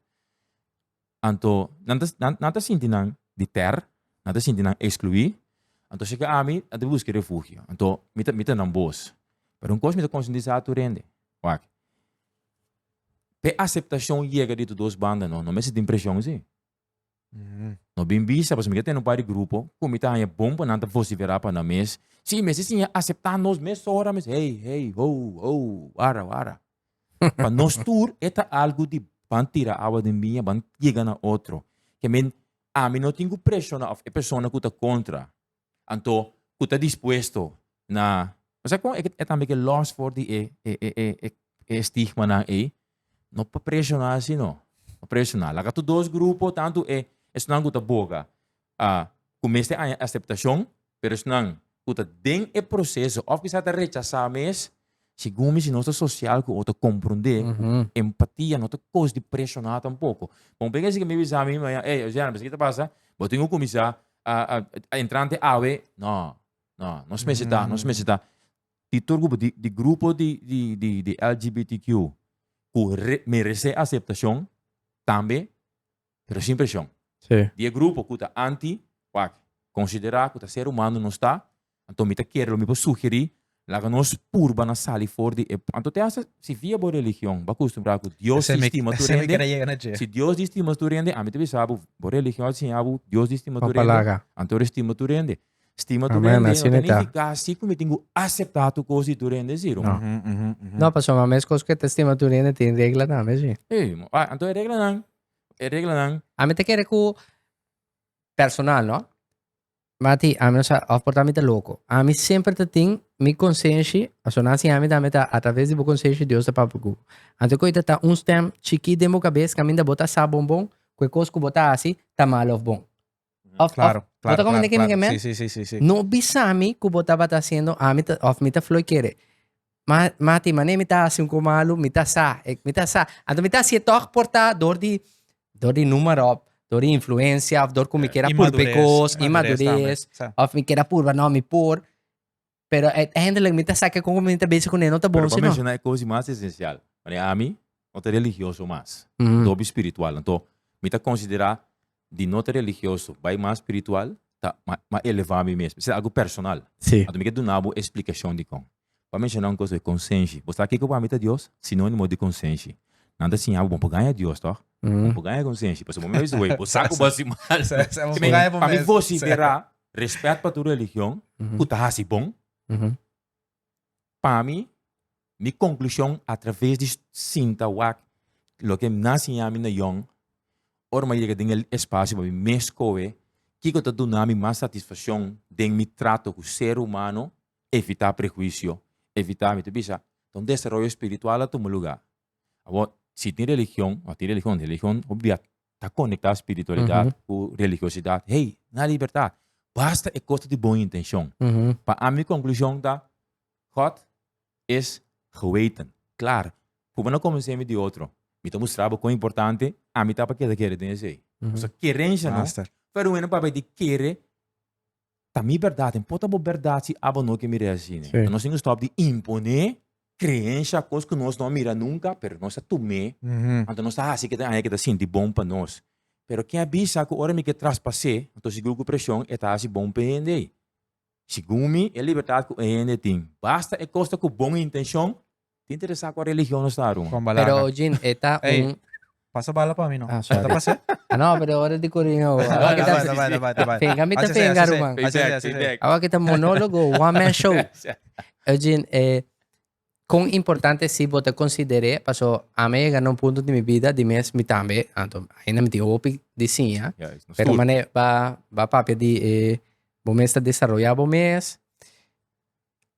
Anto, nan ta, nan, nan ta sinti nan di ter, nan ta sinti nan exclui, anto si ke ami, nan ta busca refugio. Anto, mi ta, mi ta nan bos. Pero un cos mi ta concientisa tur hende, wak, p'e aceptacion yega di tur dos banda no, no mester tin presion si. No bin bisa, pasobra mi ta tene un par di grupo ku mi ta haña bon pa nan ta vosiferá pa nan mes. Sí, mester siña aseptá nos mesora mes. Hey, hey, ho, ho, wara, wara. Pa nos tur e ta algu di ban tira awa den biña, ban yega na otro. Ke men, ami no tin ku preshoná òf e persona ku ta kontra, anto ku ta dispuesto na, osea kon e tambe ke lòs for di e e e e e estigmanan ei, no por preshoná asi no, no preshoná. Laga tur dos grupo, tantu e esnan ku ta boga ku mester haña aseptashon, pero esnan ku ta den e proseso òf kisas ta rechasá mes, segun mi si nos ta sosial ku otro komprondé ku empatia no ta kos di preshoná tampoko. Bon, p'e esei ku mi bisa mi mañana, ey, Oceana, esaki ta pasa, bo tin ku kuminsá entrante awe, no, no, nos mester ta, nos mester ta di tur grupo, di di grupo di di di di LGBTQ ku re meresé aseptashon tambe, pero sin preshon. Sí. Di e grupo ku ta anti, wak, konsiderá ku ta ser humano nos ta, anto mi ta kere lo mi por sugerí, laga nos purba na sali for di e, anto te hasta si via bo religion bo a kustumbrá ku Dios Esei di mi, stima tur esei mi hende, kere yega na dje. si Dios di stima tur hende, ami ta bisa bo, bo religion a siña bo Dios di stima Bo tur hende, palaga. anto ora stima tur hende. Stima tur Amen, hende no asina ta ta. nifiká si ku mi tin ku aseptá tur kos di tur hende, si No. ruman. Mhm, mhm, mhm. No, pasobra meskos ku e ta stima tur hende tin regla tambe, si. Ey, mo- ah, anto e reglanan, e reglanan, Ami ta kere ku personal, no? Mati, ami no sa, of por ta mi ta loko. Ami semper ta tin mi konsenshi, pasobra nan siña mi tambe ta a traves di bo konsenshi Dios ta papia ku bo. Anto ku e ta ta un stem chikí den bo kabes kaminda bo ta sa bon bon ku e kos ku bo ta hasi ta mal of bon. Of, of, Claro, bo ta claro, comprende claro, ke mi ke claro. men? Sí, sí, sí, sí, sí. No bisa mi ku bo tabata hasiendo, ami ta, of mi ta floy kere. Ma, mati, mane mi ta hasi un kos malu, mi ta sa, e, mi ta sa. Anto mi ta hasié tòg por ta dor di, dor di numero op. Dor di influencia of dor ku mi kier a purba e kos, inmadurez, of mi kier a purba, no mi por. Pero uiteindelijk mi ta sa ke kon ku mi ta bezig kuné no ta bon Pero si bo no. menshoná e kos di mas esensial. Wanneer ami no ta religioso mas, mi ta hopi spiritual. Anto mi ta konsiderá di no ta religioso bai mas spiritual ta ma elevá mi mes. Esei ta algu personal. Anto mi ke duna bo e splikashon dikon. Bo a menshoná un kos oe, konsenshi. Bo sa kiko pa mi ta Dios? Sinónimo di konsenshi. Nan ta siña bo, bo por gaña Dios tòg? Bo por gaña konsenshi. Pasobra bo mes oe, bo sa ku bo hasi mal. Pa mi vosiferá respèt pa tur religion ku ta hasi bon. Pa mi, mi konklushon atraves di sinta wak loke nan siña mi na yòn, ora mi a yega den e espasio pa mi mes skohe kiko ta duna mi mas satisfakshon den mi trato ku ser humano, evitá prehuisio, evitá, mi ta bisa, ta un desaroyo spiritual a tuma lugá. Awor, si tin religion, o tin religion, religion hopi bia ta konektá spiritualidat ku religiosidat. Hey, na libertat. Basta e kos ta di bon intenshon. Pa ami konklushon ta, God is geweten. Klar, ku bo no konvensé mi di otro, mi ta mustra bo kon importante ami ta pa keda kere den esei. Pasobra kerensha no, pero un hende papia di kere ta mi bèrdat, en por ta bo bèrdat si abo no ke mira asina. Sí. Nos tin ku stòp di imponé kreensha, kos ku nos no a mira nunka, pero nos a tum'é, anto nos ta hasi ke ta haña ke ta sinti bon pa nos. Pero ken a bisa ku ora mi ke traspas'é, anto sigur ku preshon e ta hasi bon pa e hende ei. Segun mi, e libertat ku e hende tin, basta e kos ta ku bon intenshon, Tin interesá kua religion nos ta, Ruma? Kon balaga. Pero Jin, e ta Ey, un... pasa bala pa mi no. Ah, Ta sorry. pasé? Ah, no, pero ora di Corino. Awa Ta kita, bai, ta bai, ta bai, ta bai. Venga, mi ta Hace así, venga, hace así, Ruman. hace así, hace así. Awa kita monólogo, one man show. Eugene, eh, kon importante si bo ta consideré, paso a mi yega na un punto di mi vida, di mes mi tambe, anto ainda mi tin hopi di siña, Juist, nos pero tur. mane ba, ba papia di eh, bo mes ta desaroyá bo mes.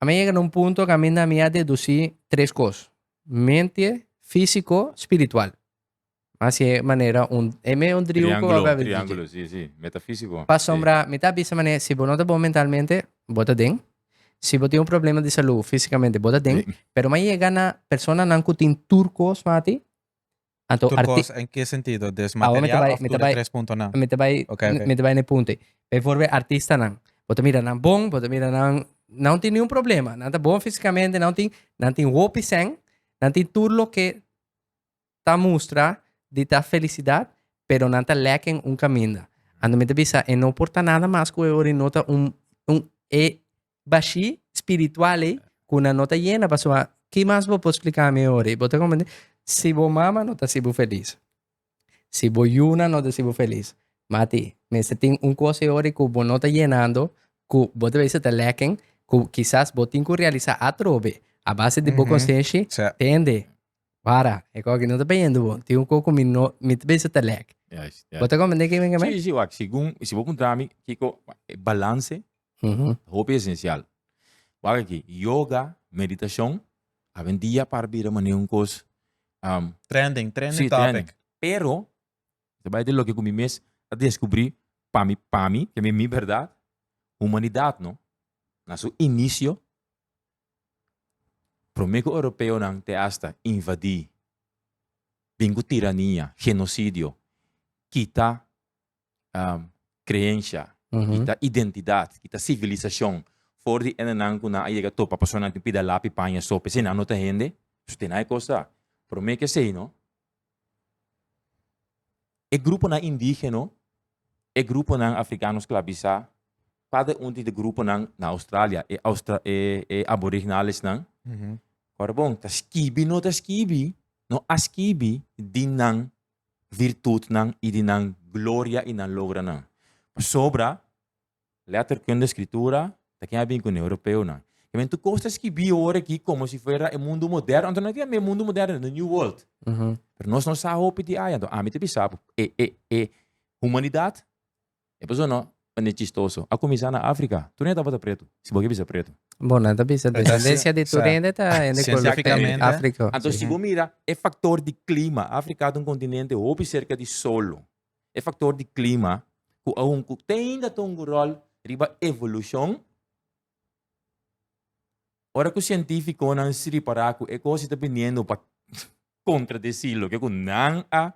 A mi yega na un punto kaminda mi a dedusí tres kos, mente, físiko, spiritual. Mas e manera un, e me un driehoek Triángulo, ku triángulo, sí, sí, metafísiko. Pasobra mi ta bisa manera si bo no ta bon mentalmente, bo ta den. Si bo tin un problema di salú físikamente, bo ta den. Pero mi a yega na personanan ku tin tur kos, mati, Anto Tur arti kos en ke sentido? Des Awo mi ta material bai of mi ta tur e bai tres puntonan? mi ta bai Ok, ok. mi ta bai na e punto ei. Bijvoorbeeld artistanan. Bo ta mira nan bon, bo ta mira nan nan tin niun problema. Nan ta bon físicamente, nan tin nan tin hopi sèn, nan tin tur loke ta mustra di ta felicidad, pero nan ta lacking un caminda. Anto mi ta bisa e no por ta nada mas cu e ora no ta un un e Bashí spiritual ei ku nan no ta yena pasobra ki mas bo por splika mi ora ei? Bo ta komprende? Si bo mama no ta hasi bo felis, si bo yunan no ta hasi bo felis, mati mester tin un kos ei ora ei ku bo no ta yenando ku bo ta bisa ta lacking ku kisas bo tin ku realisa atrobe a base di bo konsenshi tende para e kos aki no ta bayendo bon tin un kos ku mi no mi ta bisa ta lack. Bo ta komprende kico mi ke men? Si si wak segun si bo puntra mi kiko e balance Hopi esencial. Wak aki, yoga, meditacion, awendia par bira manera un cos Trending, trending sí, topic. trending. Pero, ta bai den loke cu mi mes a descubri pa mi, pa mi, ke mi berdad, humanidad no, na su inicio, prome cu europeonan te hasta invadi, bin cu tirania, genocidio, kita creencia, kita identidad, kita civilisacion for di hendenan cu nan a yega topa pasobra nan tin pida lapi, paña, sopa, esey nan no ta hende, so te nan e cos ta. Prome ke esey no, e gruponan indigeno, e gruponan africano sclavisa, cada un di e gruponan na Australia, e e aboriginalesnan, ora bon, ta skibi no ta skibi, no a skibi di nan virtutnan i di nan gloria i nan logranan. Pasobra, letterkunde, skritura, ta ken a bin ku neuropeonan. Ke men tur kos ta skibí awor aki komo si fuera e mundu moderno, anto no ta e mundu moderno, the new world. Pero nos no sa hopi di aya, anto ami ta bisa bo, e e e humanidat E pasobra no, manera chistoso. A kuminsá na Afrika. Tur hende tabata pretu, si bo ke bisa pretu. Bo nan ta bisa desendensia di tur hende ta hende ku Sientifikamente. Afrika. Anto si bo mira e faktor di klima, Afrika ta un kontinente hopi serka di solo. E faktor di klima ku aun ku te ainda ta un ròl riba evolushon, ora ku sientifikonan si ripará ku e kos ta biniendo pa kontradesí loke ku nan a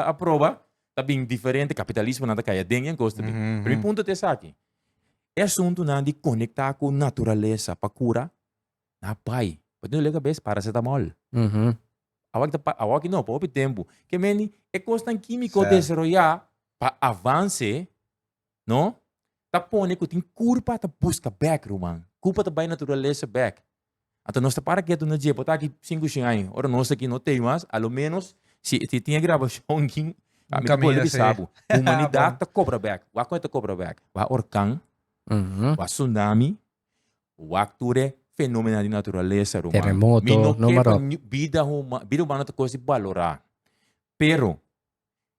a proba. Ta bin diferente kapitalismonan ta kai aden i kos ta bin. Pero mi punto ta esaki, e asuntunan di konektá ku naturalesa pa kura, na bai. Bo tin dole kabes, paracetamol. Awor ta awor aki no, pa hopi tempu. Ke meni e kosnan kímiko desaroyá pa avanse, no, ta pone ku tin kurpa ta buska bèk, ruman. Kurpa ta bai naturalesa bèk. Anto nos ta para ketu na dje, por ta aki sinku shen aña. Ora nos aki no tei mas, a lo menos si si tin e grabashon aki, Un mi ta kaminda bolbe bisa si. bo. Humanidat ta kobra bèk. Wak kon e ta kobra bèk? Wak orkan, wak tsunami, wak tur e fenomena di naturalesa, ruman. Mi Terremoto, no noem ke maar pa op. bida huma bida humano ta kos di balorá. Pero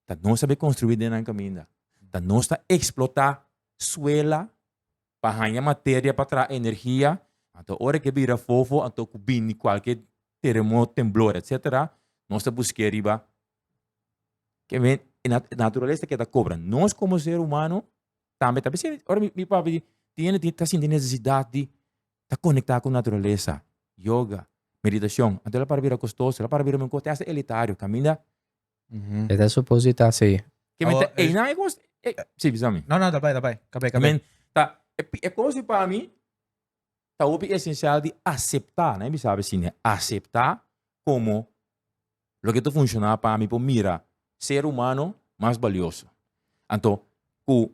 ta nos ta bay construi den nan caminda. Ta nos ta explota suela pa haña materia pa traha energia. Anto ora ke bira fofo, anto ku bini kualke teremoto, temblor, etcetera, nos ta busk'é riba ke men e naturalesa ke ta kobra. Nos komo ser humano tambe ta bisa ora mi papia di tin hende ta sinti nesesidat di ta konektá ku naturalesa, yoga, meditashon. Anto el a para bira kostoso, el a para bira un kos te hasta elitario, kaminda E ta suposita si. Ke men ta Awor, eh, einan e kos e si bisa mi. No, no, ta bai, ta bai. Kabé, Ke kabé. men ta e pi- e kos di pa mi ta hopi esensial di aseptá, nan bisa asina, aseptá komo loke ta funshoná pa mi por mira ser humano mas balioso. Anto ku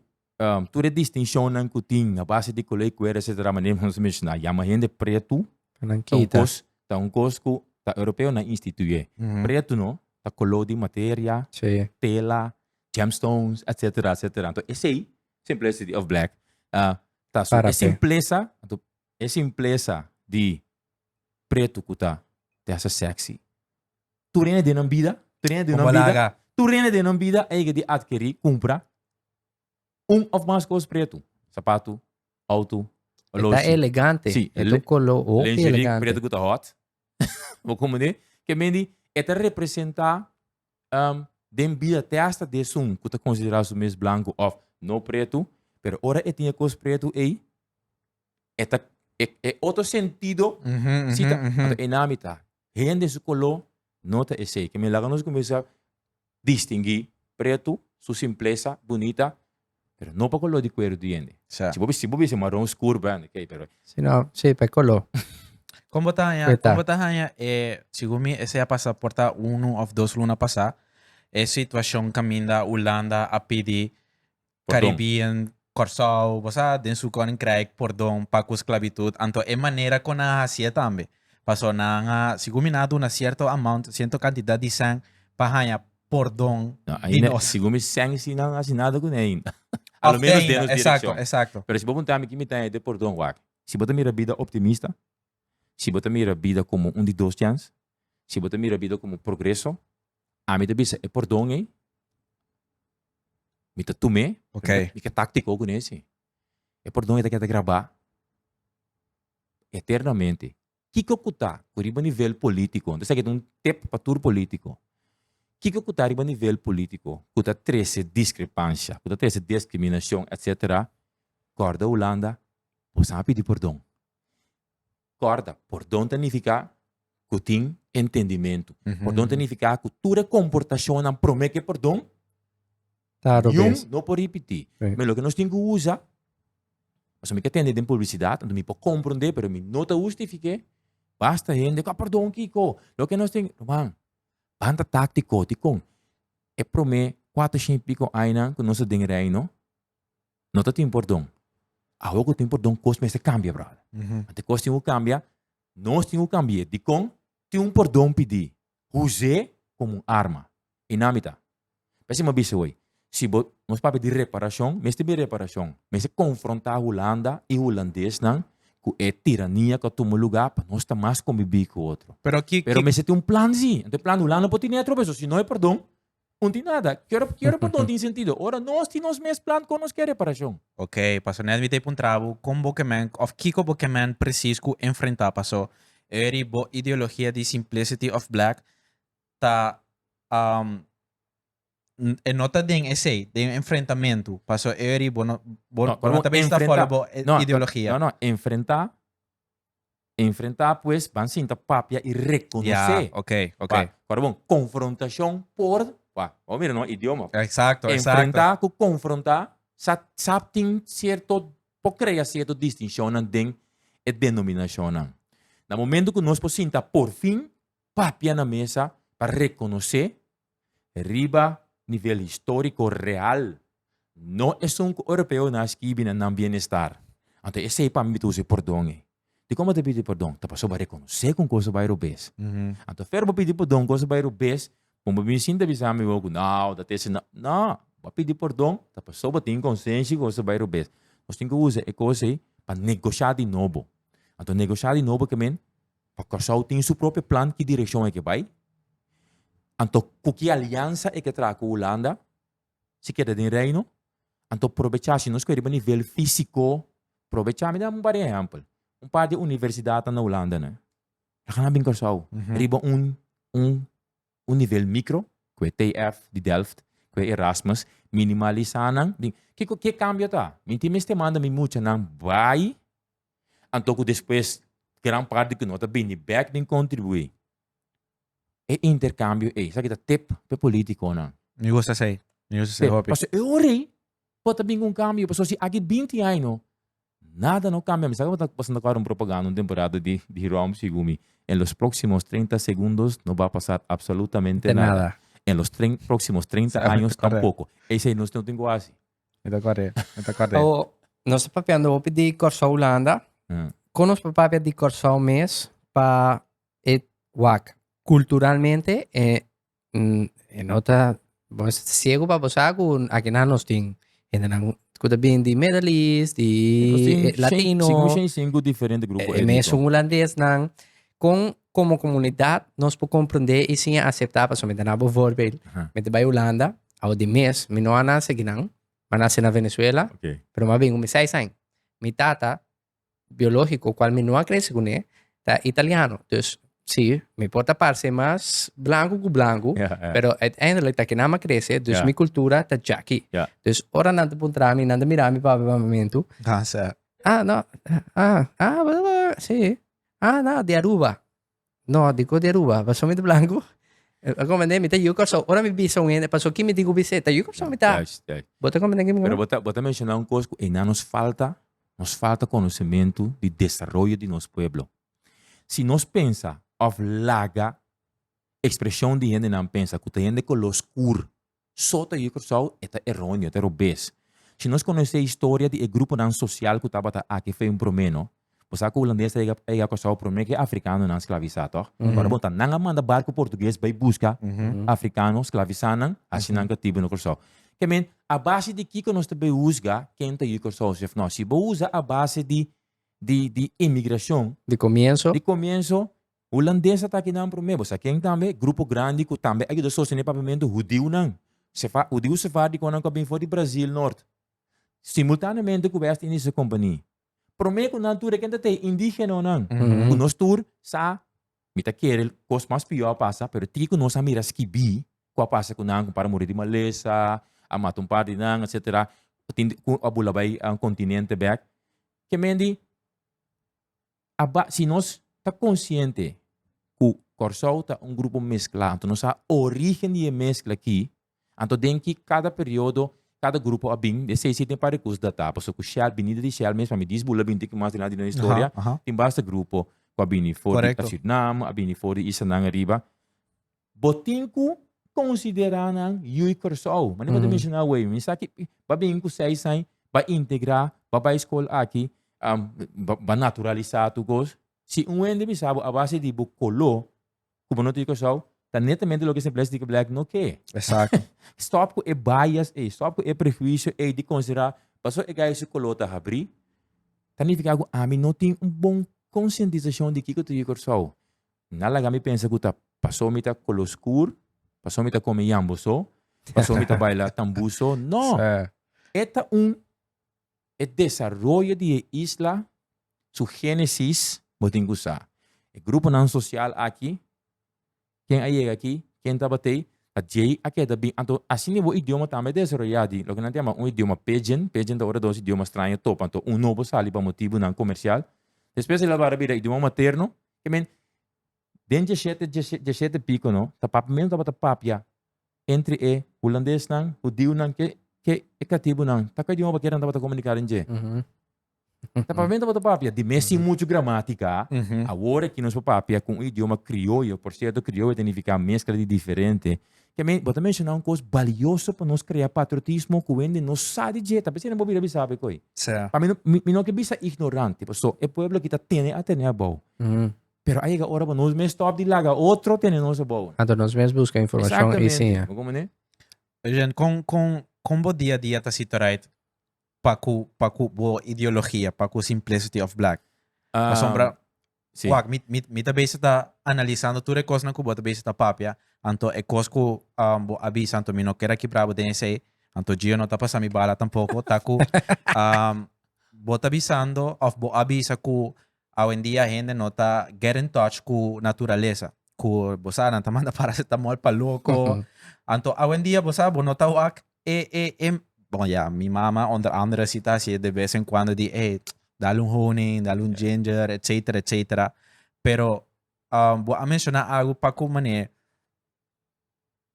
tur e distinshonnan ku tin a base di koló i kuer etcetera manera nos a menshoná yama hende pretu Pa nan ta un kita. kos ta un kos ku ta europeonan instituyé. Pretu no ta koló di materia, Sí. tela, gemstones etcetera etcetera. Anto esei simplicity of black ta su Para e p'e. simplesa anto e simplesa di pretu ku ta te hasa sexy. Tur hende den nan bida tur hende den nan Como bida laga. tur hende den nan bida a yega di adkerí kumpra Un of mas kos pretu, sapatu, auto, E ta oloshi. elegante. Sí, E ta un kolo hopi lingerie elegante. pretu ku ta hot. Bo komprendé? Ke men di e ta representá den bida te hasta di esun ku ta konsiderá su mes blanku òf no pretu, pero ora e tin e kos pretu ei, e ta e otro sentido si ta, anto e nami ta hende su koló no ta esei. Ke men laga nos kuminsá distinguí pretu, su simplesa bunita, pero no pa koló di kueru di hende. Sa. Si bo si bo bisa maron skur bueno, ok, pero Si no, si, pa e koló. Kon bo ta haña, Kweta. kon bo ta haña e, segun mi esei a pasa por ta unu òf dos luna pasá, e situashon kaminda Hulanda a pidi Pordon. Caribbean, Kòrsou, bo sa, den su koninkrijk pordon pa ku sklabitut. Anto e manera kon nan a hasié tambe. Paso nan a, segun mi nan a duna sierto amount, sierto kantidat di sèn pa haña pordon No, di ainda, nos. segun mi sèn si nan a hasi nada kuné ainda. A lo Òf menos te den ainda, nos exacto, direkshon. exacto. Pero si bo puntra mi ki mi ta haña den pordon, wak, si bo ta mira bida optimista, si bo ta mira bida komo un di dos chèns, si bo ta mira bida komo progreso, ami ta bisa e pordon ei, Mi ta tum'é, Ok. mi ke táktiko ku nesi. E pordon ei ta keda grabá eternamente. Kiko ku ta ku riba nivel polítiko, entonces aki ta un tip pa tur polítiko, kiko ku ta riba nivel polítiko ku ta trese diskrepansha, ku ta trese diskriminashon etcetera, kòrda Hulanda, bo sa pidi pordon. Kòrda, pordon ta nifiká ku tin entendimentu. Pordon ta nifiká ku tur e komportashonnan promé ku e pordon, Ta niun robes. no por ripití. Sí. Mi loke nos tin ku usa, pasobra mi ka tende den publisidat, anto mi por komprondé, pero mi no ta hustifik'é. Basta hende ku a pordon kiko? Loke nos tin, ruman, ban ta táktiko, dikon? E promé kuater shen i piko añanan ku nos ta den Reino, no ta tin pordon. Awor ku tin pordon kos mester kambia brother. Ante kos tin ku kambia, nos tin ku kambi'é. Dikon? Tin un pordon pidí. Us'é komo un arma. I nan mi ta. P'esei mi a bisa hoy, si bo nos papia di reparashon, mester bin reparashon. Mester konfrontá Hulanda i hulandesnan ku e tirania ku a tuma lugá pa nos ta mas kombibí ku otro. Pero ki, Pero ki, mester tin un plan sí. Anto e plan Hulanda por tine atrobe, so si no e pordon, Un tin nada. Kier kier pordon tin sentido? Ora nos tin nos mes plan kon nos ke reparashon. Ok, paso net mi ta e puntra bo kon bo ke men of kiko bo ke men precies ku enfrenta paso eri bo ideologia di simplicity of black ta e no ta den esey den enfrentamentu paso eri bo no bo No, bo no bo ta bisa ta enfrenta follow bo no, ideologia. no, no, enfrenta Enfrentá pues, ban sinta papia i Ya, rekonosé. ok, ok. Pa, kòrda bon, konfrontashon por. Wak, bo mira no idioma. Exacto, exacto. Enfrentá ku konfrontá sa sa tin sierto por krea sierto distinshonnan den e denominashonnan. Na momento ku nos por sinta por fin papia na mesa pa rekonosé riba nivel históriko real, no esun ku europeonan a skibi na nan bienestar. Anto esei pa mi ta usa e pordon ei. Dikon bo ta pidi pordon? Ta pasobra bo a rekonosé ku un kos a bai robes. Anto fer bo pidi pordon un kos a bai robes, bo bo bin sinta bisa mi bo ku no, ta tese no. No, bo a pidi pordon ta pasobra bo tin konsenshi ku kos a bai robes. Nos tin ku usa e kos ei pa negoshá di nobo. Anto negoshá di nobo ke men Pa Kòrsou tin su propio plan ki direkshon e ke bai, anto ku ki aliansa e ke traha ku Hulanda si keda den Reino, anto probechá si nos kue riba nivel físiko probechá. Mi da un par di ehèmpel, un par di universidatnan na Hulanda ne laga nan bin Kòrsou riba un un un nivel mikro ku e TF di Delft, ku e Erasmus, minimalisá nan. Kiko ke kambio ta? Mi tin mester manda mi muchanan bai Anto ku despues gran parti ku no ta bini bek bin kontribuí. E interkambio ei, esaki ta tip pa e politikonan. Mi gusta esei, mi gusta esei hopi. Pasobra e ora ei por ta bin ku un kambio, pasobra si aki binti aña no, nada no kambia. Mi sa ku bo ta pasando kòrda un propaganda un temporada di di Rom segun mi, en los próximos treinta segundos no va a pasar absolutamente nada. En los próximos treinta años tampoco. Esei nos no tin ku hasi. Mi ta kòrda, mi ta kòrda. Awo, nos ta papiando hopi di Kòrsou Hulanda. Kon nos por papia di Kòrsou mes pa e wak kulturalmente e e no ta bo mester ta siegu pa bo sa ku akinan nos tin hendenan ku ta bin di Middle East, di latino. Sigur shen sinku diferente grupo E mesun hulandesnan. Kon komo komunidat nos por komprendé i siña aseptá pasobra mi ta na bo voorbeeld. Mi ta bai Hulanda. Awo di mes, mi no a nase akinan, mi a nase na Venezuela, pero mi a bin ku mi seis aña. Mi tata biológiko, kual mi no a krese kuné, ta italiano. Dus, si, mi por ta parse mas blanku ku blanku, pero uiteindelijk ta akinan mi a krese, dus mi kultura ta djaki. Dus ora nan ta puntra mi, nan ta mira mi papia papiamentu. Ah, no, ah, ah, si, ah, no, di Aruba. No, di ku di Aruba, paso mi ta blanku. A komprende? Mi ta yu Kòrsou. Ora mi bisa un hende, paso ki mi tin ku bis'é? Ta yu Kòrsou mi ta. Juist, juist. Bo ta komprende ki mi Pero bo ta, bo ta menshoná un kos ku einan nos falta, nos falta konosementu di desaroyo di nos pueblo. Si nos pensa òf laga ekspreshon di hendenan pensa ku ta hende koló skur So ta yu Kòrsou, e ta eróneo, e ta robes. Si nos konosé historia di e gruponan sosial ku tabata aki fe un promé no, bo sa ku hulandes a yega a yega Kòrsou promé ku e afrikanonan sklavisá tòg? Ora bon ta nan a manda barku portugues bai buska afrikano sklavisá nan, hasi nan katibu na Kòrsou. Ke men, a base di kiko nos ta bai husga ken ta yu Kòrsou si òf no? Si bo usa a base di di di imigrashon, Di komienso. di komienso, Hulandes a ta akinan promé. Bo sa ken tambe? Grupo grandi ku tambe a yuda sostené papiamentu, hudiunan. Sefa, hudiu sefardikonan ku a bin for di Brazil Nort. Simultaneamente ku West Indische Compagnie. Promé ku nan tur e ken ta tei? Indigenonan. Ku nos tur sa, mi ta kere kos mas pió a pasa, pero tiki ku nos a mira skibí ku a pasa ku nan, ku un par a muri di malesa, a mata un par di nan, etsetera. Tin ku a bula bai kontinente bèk. Ke men di, Aba, si nos ta konsiente ku Kòrsou ta un grupo mesklá, anto nos sa orígen di e meskla akí, anto den ki kada periodo kada grupo a bin, esei si tin par di kos datá, pasobra ku Shell, binida di Shell mes, pa mi dis bula binti ki mas dilanti den historia, tin basta grupo ku a bini for di Surinam, a bini for di islanan ariba. Bo tin ku konsiderá nan yu i Kòrsou. Manera bo ta menshoná awor, mi sa ki bo a bin ku seis aña, bo a integrá, bo a bai skol aki, bo a naturalisá tur kos. Si un hende bisa bo a base di bo koló ku bo no ta yu Kòrsou, ta netamente loke esei plastic black no ke. Exacto. Stòp ku e bias ei, stòp ku e prehuisio ei di konsiderá pasobra e gai su koló ta habrí, ta nifiká ku ami no tin un bon konsientisashon di kiko ta yu Kòrsou. Na laga mi pensa ku ta paso mi ta kolo skur, paso mi ta kome yambo so, paso mi ta baila tambú so. No! E ta un e desaroyo di e isla, su génesis bo tin ku sa. E gruponan sosial aki, ken a yega aki, ken tabat'ei, ta djei a keda bin. Anto asina bo idioma tambe a desaroyá di loke nan ta yama un idioma pidgin. Pidgin ta ora dos idioma straño topa, anto un nobo sali pa motibunan komersial. Despues el a bara bira idioma materno. Ke men, den djeshete, djeshete piko no, ta papia, men tabata papia. entre e hulandesnan, hudiunan ke ke e katibunan. Ta ku idioma pakier nan tabata komuniká den dje? Ta papiamento tabata papia. Di mes sin muchu gramátika, awor aki nos por papia ku un idioma krioyo. Por sierto, krioyo ta nifiká meskla di diferente. Ke men, bo ta menshoná un kos balioso pa nos krea patriotismo ku hende no sa di dje. Ta p'esei nan por bira bisa awe koe. Pa mi no, mi no ke bisa ignorante, paso e pueblo aki ta tene a tene abou. Pero a yega ora pa nos mes stop di laga otro tene nos abou. Anto nos mes buska informashon i siña. Bo komprende? Eugene, kon, kon, kon bo dia a dia ta sito right pa ku, pa ku bo ideologia, pa ku Simplicity of Black? Pasobra, Sí. wak, mi, mi, mi ta bezig ta analisando tur e kosnan ku bo ta bezig ta papia, anto e kos ku um, bo a bisa, anto mi no kier a kibra bo den esei, anto Gio no ta pasa mi bala tampoko, ta ku um, bo ta bisando of bo a bisa ku Awendia hende no ta get in touch ku naturalesa. Ku bo sa nan ta manda paracetamol pa loko. Anto awendia bo sa bo no ta wak e e e bon ya mi mama onder andere si ta hasié de bes en cuando di ey dal un honing, dal un ginger etcetera etcetera. Pero bo a menshoná algu pa ku manera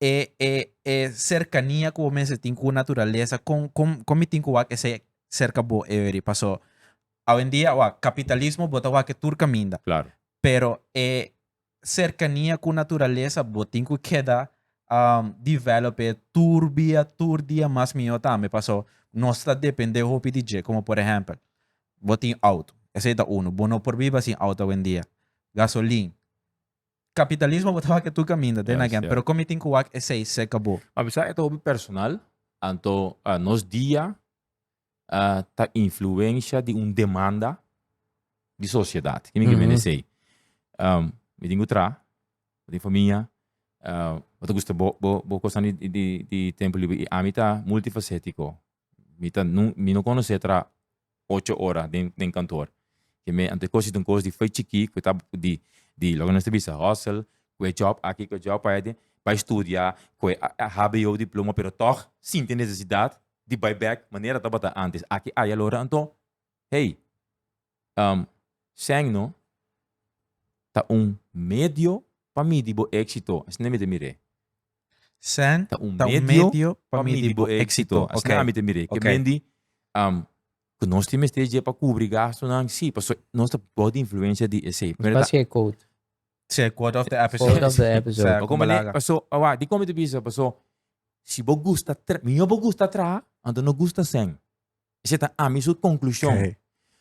e e e serkania ku bo mester tin ku naturalesa kon kon kon mi tin ku wak esei serka bo Every paso awendia wak kapitalismo bo ta wak e tur kaminda Claro. pero e serkania ku naturalesa bo tin ku keda develop e tur bia tur dia mas mihó tambe paso nos ta depende hopi di dje komo por ehèmpel bo tin outo esei ta unu bo no por biba sin outo awendia gasolin Kapitalismo bo ta wak e tur kaminda, then again, pero kon mi tin ku wak esei serka bo? Ma bisa e ta hopi personal, anto nos dia ta influensha di un demanda di sosiedat. Ki mi ke mende esei? Mi tin ku traha, mi tin famia, bo ta gusta bo bo bo kosnan di di di tempu liber i ami ta multifasetiko. Mi ta mi no konosé traha ocho ora den den kantoor. Ke me anto e kos ta un kos di fo'i chikí ku ta di di loke nos ta bisa hustle ku e job aki ku e job aya bai studia ku e hbo diploma pero tòg sinti nesesidat di bai bèk manera tabata antes aki aya lora anto hey sèn no ta un medio pa midi bo éksito asina mi ta mir'é. Sèn Ta un medio pa midi bo éksito. Asina ami ta mir'é. Ke men di ku nos tin mester dje pa kubri gastunan, sí, pasobra nos ta bou di influensia di esei. Nos ta hasi e quote. Sí, e quote of the episode. Quote of the episode. Sa, Pasobra, balaga. paso, awa, dikon mi ta bisa? Paso, si bo gusta tra, mihó bo gusta traha, anto no gusta sèn. Esei ta ami su konklushon. Okay.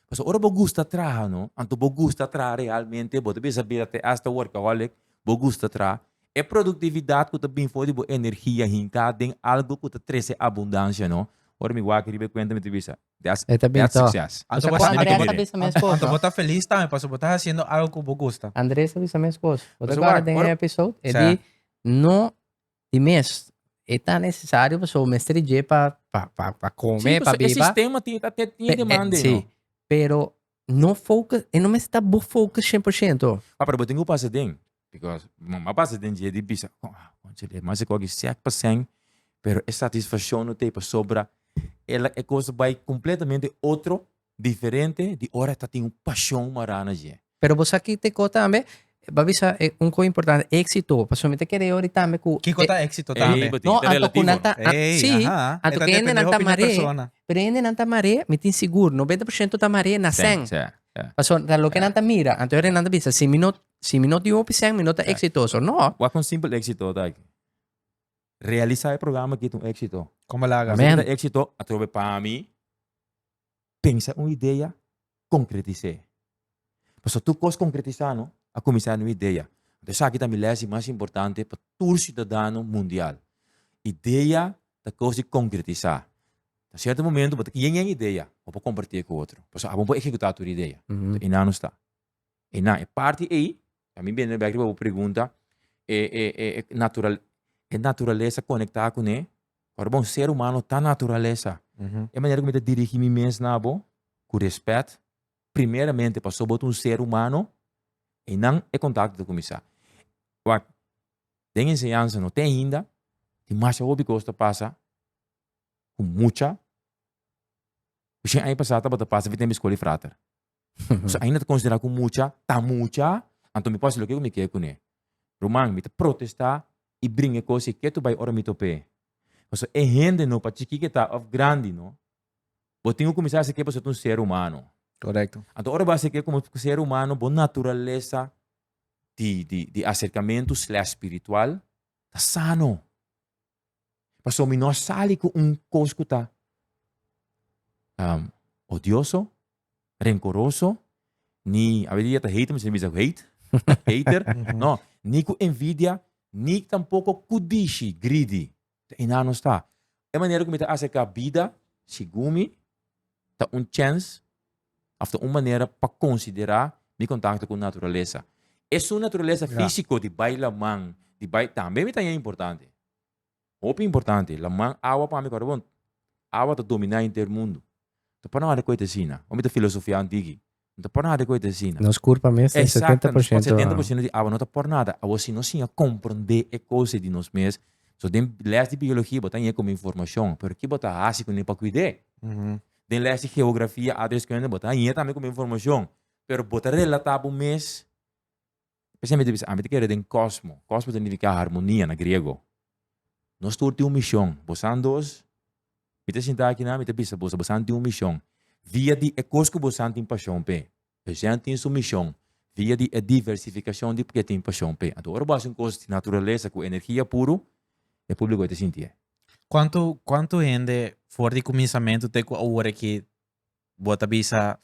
Pasobra ora bo gusta traha no, anto bo gusta traha realmente, bo ta bisa bira te hasta workaholic, bo gusta traha, e produktividat ku ta bin for di bo energia hinká den algu ku ta trese abundansia no, ora mi wak riba e kuenta mi ta bisa, that's, E ta bin that's tòg. success. Anto Osea bo ku ta- Andrés Anto a bisa mes kos, Anto no? bo ta felis tambe pasobra bo ta hasiendo algu ku bo gusta. Andrés a bisa mes kos. Bo ta Pasobra kòrda wak, den e ora- episode? E Sa. di no Di mes, e ta necesario pasobra mester di dje pa pa pa pa Sí, come, pa pasobra e biba. sistema tin ta tin Pe- eh, demanda, sí, no? pero no focus, e no mester ta bo focus 100%. Ah, pero bo tin ku pasa den. Because m'a pasa den dje di bisa, ah, conchale, mas e koki sèt pa sèn, pero e satisfakshon no t'ei pasobra el a e kos a bai kompletamente otro, diferente di ora ta tin un pashon mará na dje. Pero bo sa ki te ko tambe, bo a bisa e un ko importante, éxito, pasobra mi ta kere ori tambe ku Kiko e ta éxito Ey, tambe? bo tin No, ta anto ku relativo. nan ta, a, Ey, sí, aha, e anto ta ku hende depende nan ta hopi na maré, persona. pero hende nan ta maré, mi tin sigur, 90% ta maré na Sèn, sèn. sè, sè. Pasobra ta loke nan ta mira, anto ora nan ta bisa, si mi no, si mi no tin hopi sèn, mi no ta exitoso. No. Wak un simpel éxito ta aki. Realisá e programa aki ta un éxito. Komo laga? Amen. Ta éxito atrobe pa mi. Pensa un idea, konkretis'é. Pasobra tur kos konkretisá no a kuminsá na un idea. Anto esaki ta mi lès di mas importante pa tur siudadano mundial. Idea ta kos di konkretisá. Na sierto momento bo ta yen yen idea, bo por kompartié ku otro. Pasobra abo no por ehekutá tur idea. Mm. Einan nos ta. Einan e parti ei, ami bini bèk riba bo pregunta, e e e natural e naturalesa konektá kuné Ora bo un ser humano ta naturalesa. E manera ku mi ta dirigi mi mes na bo, ku respet, primeramente pasobra bo ta un ser humano, einan e kontakto ta kuminsá. Wak, den enseñansa no tin ainda, tin masha hopi kos ta pasa ku mucha, ku shen aña pasá tabata pasa fi tempu di skol di frater. Pasobra ainda ta konsiderá ku mucha ta mucha, anto mi por hasi loke ku mi ke kuné. Ruman, mi ta protestá. i bringa e kos ei ketu bai ora mi top'é. Pasobra e hende no, pa chikí ke ta òf grandi no, bo tin ku kuminsá hasi ke pasobra ta un ser humano. Korekto. Anto ora bo hasi ke komo ser humano, bo naturalesa di di di aserkamentu slash spiritual ta sano. Pasobra mi no a sali ku un kos ku ta odioso, renkoroso, ni awe dia ta hater, mi siempre bisa hate, hater, no, ni ku envidia, ni tampoko kudishi, greedy. Ta einan nos ta. E manera ku mi ta aserká bida, segun mi, ta un chèns òf ta un manera pa konsiderá mi kontakto ku naturalesa. Esun naturalesa físiko di bai laman, di bai, tambe mi ta haña importante. Hopi importante. Laman, awa pa mi kòrda bon, awa ta dominá henter mundu. Ta por nada ku e ta asina. Ora mi ta filosofiá un tiki, no ta por nada ku e ta asina. Nos kurpa mes ta Exacto, setenta por shento 70% di awa no ta por nada. Awor si nos siña komprondé e kos ei di nos mes, so den lès di biologia bo ta haña komo informashon, pero ki bo ta hasi kuné pa kuid'é? Den lès di geografia, aardrijkskunde bo ta haña tambe komo informashon, pero bo ta relatá bo mes. P'esei mi ta bisa, ami ta kere den kosmo. Kosmo ta nifiká harmonia na griego. Nos tur tin un mishon. Bosan dos, mi ta sinta akinan, mi ta bisa boso, bosan tin un mishon. Via di e kos ku bosan tin pashon p'e. Eugène tin su mishon via di e diversifikashon di ke tin pashon p'e. Anto ora bo hasi un kos di naturalesa ku energia puru, e públiko e ta sintié. Kuantu kuantu hende for di kuminsamentu te ku awor aki bo ta bisa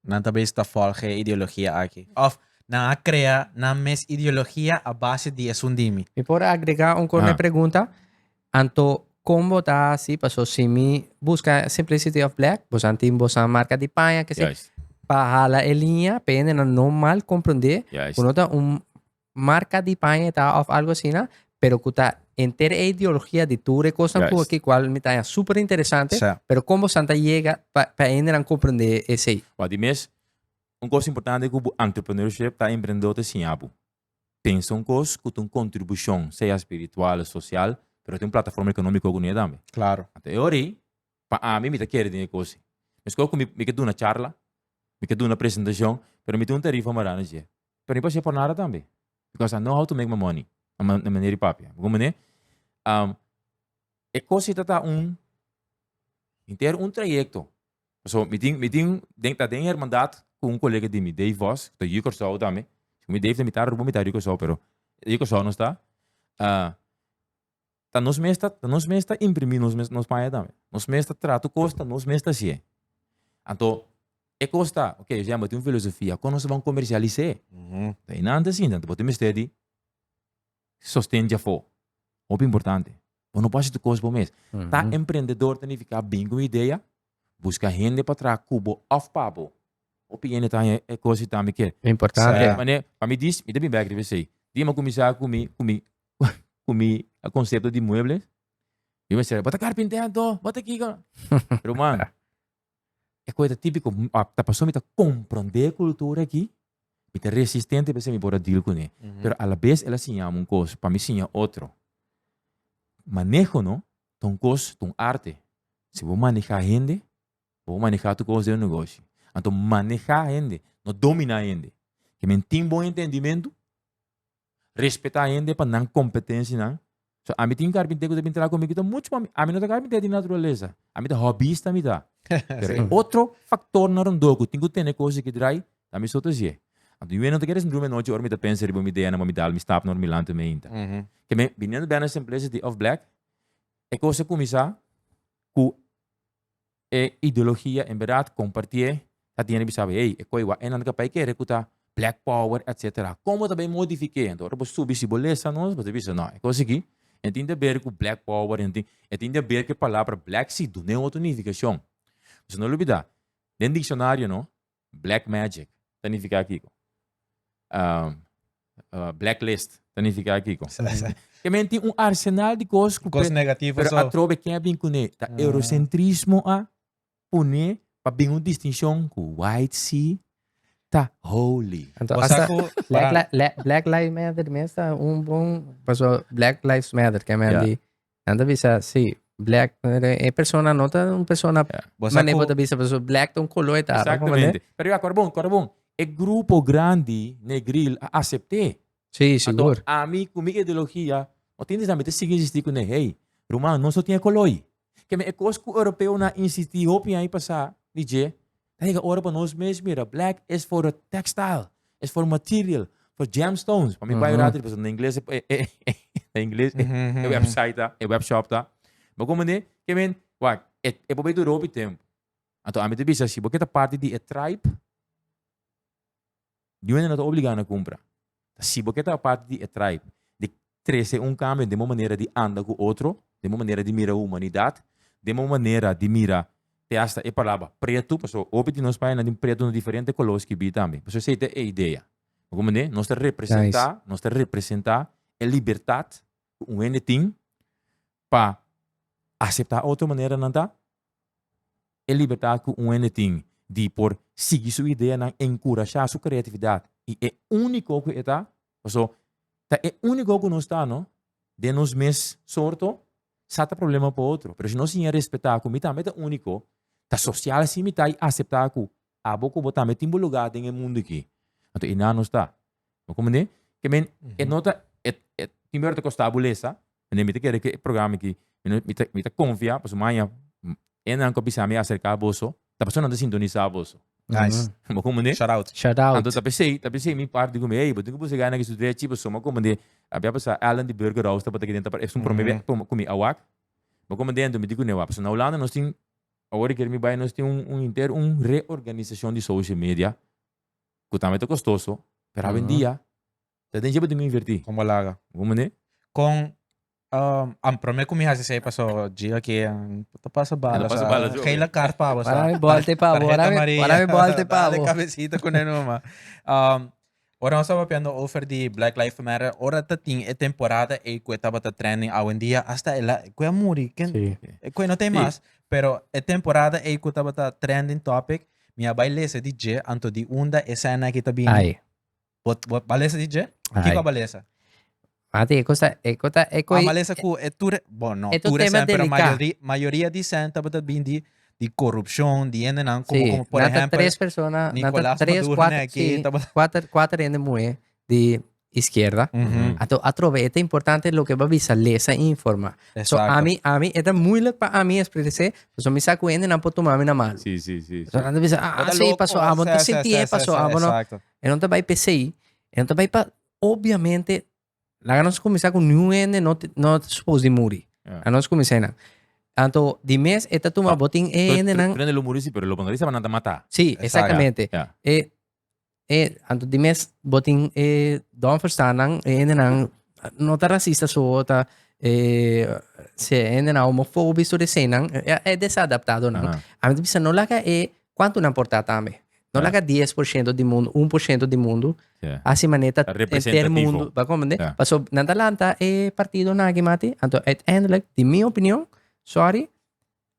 nan ta bisa ta volg e ideologia aki? Òf nan a krea nan mes ideologia a base di esun di mi? Mi por agrega un kos na e pregunta? Anto kon bo ta hasi paso si mi buska Simplicity of Black bosan tin bosan marka di paña kese pa hala e liña pa hendenan no mal komprende ku no ta un marka di paña ta of algo asina pero ku ta henter e ideologia di tur e kosnan ku aki kual mi ta haña super interesante pero kon bosan ta yega pa pa hendenan komprende esei. Wak di mes un kos importante ku bo entrepreneurship ta emprendedor ta siña bo. Pensa un kos ku ta un kontribushon, sea spiritual o sosial, pero tin un plataforma ekonómiko ku ne tambe. Klaro. Anto e ora ei, pa ami mi ta kere den e kos ei. Meskos ku mi mi ke duna charla, mi ke duna presentashon, pero mi tin un tarifa mará na dje. Pero mi por hasié por nada tambe. Because I know how to make my money, na manera di papia. Bo comprende? E kos ei ta ta un henter un trayekto. Paso mi tin mi tin den ta den hermandad ku un kolega di mi, Dave Vos, ku ta yu Kòrsou tambe. Mi Dave ta mitar Aruba mitar yu Kòrsou, pero yu Kòrsou nos ta. Ta nos mes ta ta nos mes ta imprimí nos mes nos paña tambe. Nos mes ta traha tur kos, ta nos mes ta hasié. Anto e kos ta, oke, Jean, bo tin un filosofia, kon nos ta ban komersialis'é? Ta einan ta sinta, anto bo tin mester di sosten djafó. Hopi importante. Bo no por hasi tur kos bo mes. Ta emprendedor ta nifiká bin ku un idea, buska hende pa traha ku bo òf pa bo. Hopi hende ta haña e kos ei tambe ke. Importante. Manera, pa mi dis, mi ta bin bèk riba esei. Dia mi a kuminsá ku mi, ku mi, ku mi konsepto di muebles, mi mester, bo ta karpinté anto, bo ta kiko. Ruman, E koe ta típiko, ta pasobra mi ta komprondé e kultura aki, mi ta resistente p'esei mi por a deal kuné. Pero alabes el a siña mi un kos pa mi siña otro. Maneho no ta un kos, ta un arte. Si bo manehá hende, bo manehá tur kos den un negoshi. Anto manehá hende, no dominá hende. Ke men tin bon entendimentu, Respetá hende pa nan kompetensianan. So, ami tin karpinté ku ta bin traha ku mi ku ta muchu pa mi. Ami no ta karpinté di naturalesa. Ami ta hòbista mi ta. Pero e otro faktornan rondó ku tin ku tene kos aki drai, ta mi so ta hasié. Anto yu no ta kere drumi anochi ora mi ta pensa riba mi ideanan pa mi dal mi stapnan ora mi lanta meinta. Ke men, biniendo bèna Simplicity of Black, e kos a kuminsá ku E ideologia en berdad compartié ta tiene bisa bo hey e koe wak enan ta capaz kere cu ta black power etc. Como ta bay modifiké? Anto ora bo subi si bo lesa nos bo ta bisa no e cos aki e tin di haber cu black power e tin e tin di haber cu e palabra black si dun'é otro nificacion. Pasobra no lubida den diccionario no Black magic ta nifiká kiko? Blacklist ta nifiká kiko? Ke men tin un arsenal di kos ku Kos negativo pero so. atrobe ken a bin kuné? Ta eurocentrismo a pone pa bin un distinshon ku white si ta holy. Anto Bo sa hasta ku Black, para Li- Le- Black Lives Matter mes ta un bon, paso Black Lives Matter ke men Ja. di Nan ta bisa, si, black, e persona no ta un persona, Bo sa mane bo ku ta bisa, pasobra black ta un color e ta, Exactamente. Pero ya, kòrda bon, kòrda bon. E grupo grandi negril a asept'é. Sí, sigur. Anto ami ku mi ideologia no tin disna, mi ta sigui insistí kuné, hey, ruman, nos no tin e koloi. Keme e kos ku europeonan a insistí hopi aña pasá di dje, ta yega ora pa nos mes mira, black is for the textile, is for material, for gemstones. Pa mi bai rato, pasobra na ingles na ingles e website ta, e webshop ta. Bo komprendé? Ke men, wak, e por bai dura hopi tempu. Anto ami ta bisa, si bo ke ta parti di e tribe, Niun hende no ta obligá na kumpra. Ta si bo ke ta parti di e tribe, di trese un kambio den bo manera di anda ku otro, den bo manera di mira humanidat, den bo manera di mira te hasta e palabra pretu, pasobra hopi di nos paisnan tin pretu na diferente koló skibí tambe. Pasobra esei ta e idea. Bo komprendé? Nos ta representá, nos ta representá e libertat ku un hende tin pa aseptá otro manera nan ta, e libertat ku un hende tin di por sigui su ideanan, enkurashá su kreatividat i e úniko ku e ta, paso ta e úniko ku nos ta no, den nos mes sorto, sa ta problema pa otro. Pero si nos siña respetá ku mi tambe ta úniko, ta sosial si mi ta i aseptá ku abo ku bo tambe tin bo lugá den e mundu aki. Anto einan nos ta. Bo komprendé? Ke men e no ta e e tin bera ta kostá bo lesa, Mene mi ta kere ke e programa aki, mi no, mi ta, mi ta konfia, pasobra maña e nan ku a bisa mi aserká boso, ta pasobra nan ta sintonisá boso. Nice. Bo komprendé? Shout out. Shout out. Anto ta p'esei, ta p'esei mi parti ku mi, ey, bo tin ku buska gana ki su drechi, pasobra mi a komprendé, a bia pasá Allen di Burger House tabata aki den ta esun promé bia ku mi a wak. Bo komprendé? Anto mi di kuné wak, pasobra na Hulanda nos tin, awor di kere mi bai nos tin un un henter un reorganisashon di social media, ku tambe ta kostoso, pero awendia Ta den dje bo tin ku invertí. Kon bo laga? Bo mane? Kon um, am promé ku mi hasi esei paso Gio aki ta pasa bala. Ta pasa bala, Gio. Gele kaart pa bo. Para mi bolte pa bo. Tarjeta amarilla. Para mi bolte pa Dale bo. cabecita ku ne numa. Um, ora nos tabata papiando over di Black Lives Matter, ora ta tin e temporada ei ku e tabata trending awendia, hasta el a, ku a muri, ken, Sí. ku e no ta ei Sí. mas, pero e temporada ei ku tabata trending topic, mi a bai lesa di dje, anto di unda e sèna aki ta bini. Ai. Bo, bo balesa di dje? Kiko a balesa? Mati, e cosa, e cosa, e A coi, balesa ku e tur, bon, no, E tur tur tema esen, pero delicá. mayoria, mayoria di sen tabata bin di, di korupshon, di hendenan, komo, sí, komo por nan ta ehèmpel, tres persona, nan ta Nicolás tres, Maduro cuatro, neki sí, tabata- cuatro, cuatro hende muhé di izquierda. Mhm, Anto atrobe e ta importante loke bo a bisa, lesa i informa. So Exacto. ami, ami, e ta moeilijk pa ami expresé, pasobra mi sa ku hendenan por tuma mi na malu. Sí, sí, sí. So nan ta bisa, Bo ah, ta sí, loko, paso abo no ta sí, sí, sinti sí, e, sí, paso sí, abo no. Exacto. E no ta bai p'esei, e no ta bai pa, obviamente, laga nos kuminsá ku niun hende no no ta supos di muri. Ja. Laga nos kuminsá einan. Anto, di mes e ta tuma, bo tin e hendenan. Prende lo muri si, pero lo no ta nan ta mata. Sí, exactamente. Ja. E, e, anto di mes bo tin e don verstaannan, e hendenan no ta rasista so, ta e, se hendenan homofobisch tur eseinan, e, e desadaptadonan. Aha. Ami ta bisa no laga e Cuanto nan por ta tambe? No laga 10% di mundo, 1% di mundo, haci manera ta enter mundo, ba comprende? Paso nan ta lanta e partido naki mati, anto uiteindelijk, di mi opinion, sorry,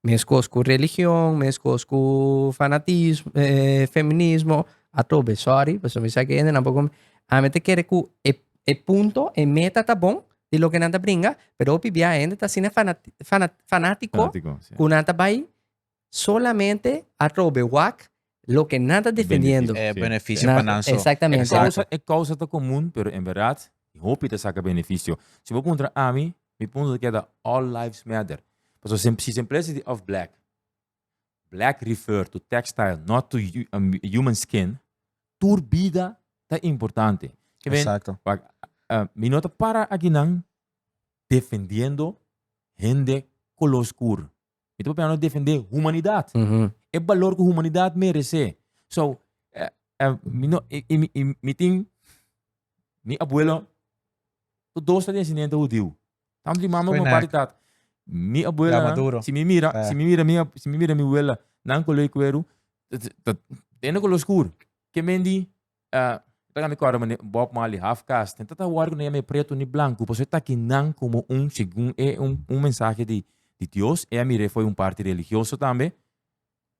mescos cu religion, mescos cu fanatismo, feminismo, atrobe, sorry, paso mi sa cu hende nan por comprende, ami ta kere cu e e punto, e meta ta bon di loke nan ta bringa, pero hopi bia hende ta asina fanatico cu nan ta bay Solamente a robe wak loke nan ta defendiendo. E beneficio pa nan so. Exactamente. E causa, e causa ta comun, pero en berdad hopi ta saca beneficio. Si bo puntra ami, mi punto ta keda all lives matter. Pasobra si, si simplicity of black, black refer to textile, not to human skin, tur bida ta importante. Ke men, Exacto. wak, mi no ta para akinan defendiendo hende color scur. Mi ta papia no defende humanidad. E balor ku humanidad merece. So, eh, eh, mi no, i, i, i, mi tin, mi abuelo, to dos ta descendiente hudiu. Tanto di mama como Goeie parti tata. Mi abuela, Ja, Maduro. si mi mira, Eh. si mi mira mi, si mi mira mi abuela, nan color cuero, ta, ta, ta color oscuro. Ke men di, Ta mi kòrda manera Bob Marley half caste. Ta ta wòrdu ku nan yama e pretu ni blanku pasobra e ta aki nan komo un segun e un un mensahe di di Dios. E a mir'é foi un parti religioso tambe.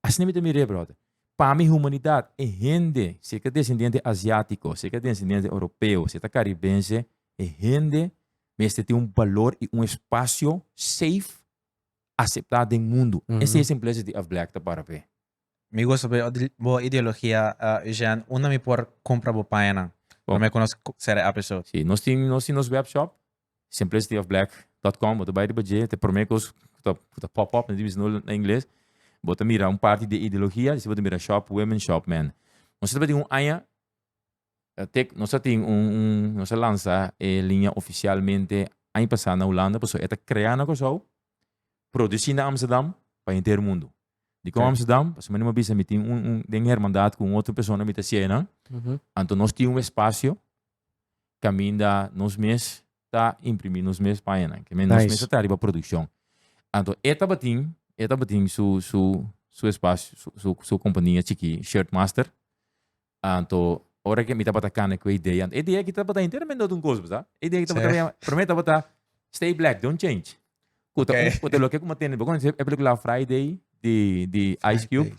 Asina mi ta mir'é brother. Pa mi humanidat e hende si e ta desendiente asiátiko, si e ta desendiente europeo, si e ta karibense, e hende mester tin un balor i un espasio safe aseptá den mundu. Esei e simplicity of black ta para p'e. Mi gusta bo bo ideologia Eugène, unda mi por cumpra bo pañanan? Promé ku nos sera e episode. Sí, nos tin nos tin nos webshop, simplicityofblack.com, bo ta bai riba dje, ta e promé kos ku ta ku ta pop up, nan ta bisa no na ingles, bo ta mira un parti di e ideologia, disi bo ta mira shop women, shop men. Nos tabatin un aña tek nos a tin un un nos a lansa e liña ofisialmente aña pasá na Hulanda, pasobra e ta kreá na Kòrsou, produsí na Amsterdam pa henter mundu. Dikon Amsterdam? Pasobra mi a bisa mi tin un un den hermandad ku un otro persona mi ta hasié nan. Anto nos tin un espasio kaminda nos mes ta imprimí nos mes pañanan. Ke men nos mes ta traha riba produkshon. Anto e tabatin e tabatin su su su espasio su su su kompania chikí Shirtmaster. Anto ora ke mi tabata kana ku e idea, anto e idea aki tabata enteramente otro un kos, bo sa. E idea aki tabata yeah. Promé tabata stay black, don't change. Ku ta un, ku ta loke ku mi a tende. Bo konoce e pelikula Friday di di Ice Cube?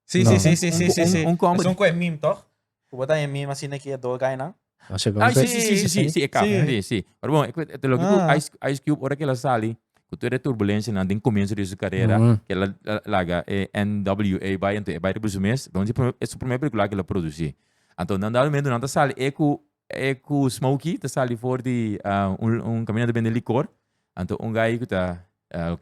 Sí, sí, sí, sí, sí, sí, sí. Un comedy. Esun ku e meme, toch? Ku bo ta e meme asina ki e dor gainan. No sé Ah, sí, sí, sí, sí, sí, sí, e kap, sí, sí. Pero bon, e ta loke ku Ice, Ice Cube ora ku el a sali ku tur e turbulensianan den komienso di su karera, ku el a laga e NWA bai, anto e bai riba su mes, don e su promé pelikula ku el a produsí. Anto nan dado momento nan ta sali e ku e ku Smokey ta sali for di un un kaminda ta bende likor, anto un gai ku ta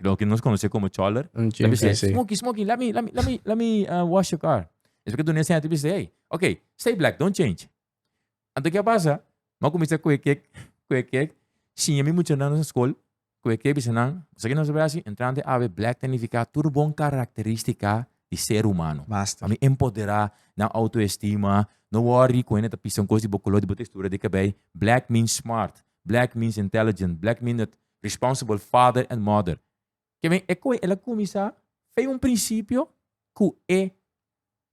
loke nos konosé komo choler, ta bisa, Smokey, Smokey, let me, let me, let me, let me wash your car. Esaki duna e seña ta bisa, hey, okay, stay black, don't change. Anto ke a pasa? Mi a kuminsá kue kek, kue kek, siña mi muchanan na skol, kue kek bisa nan, sa ke nos a bai hasi? Entrante awe black ta nifiká tur bon karakterístika di ser humano. Master. Pa mi empoderá nan outoestima, no wòri ku hende ta pisa un kos di bo koló, di bo tekstura di kabei. Black means smart, black means intelligent, black means that responsible father and mother. Ke men e koe el a kuminsá fei un prinsipio ku e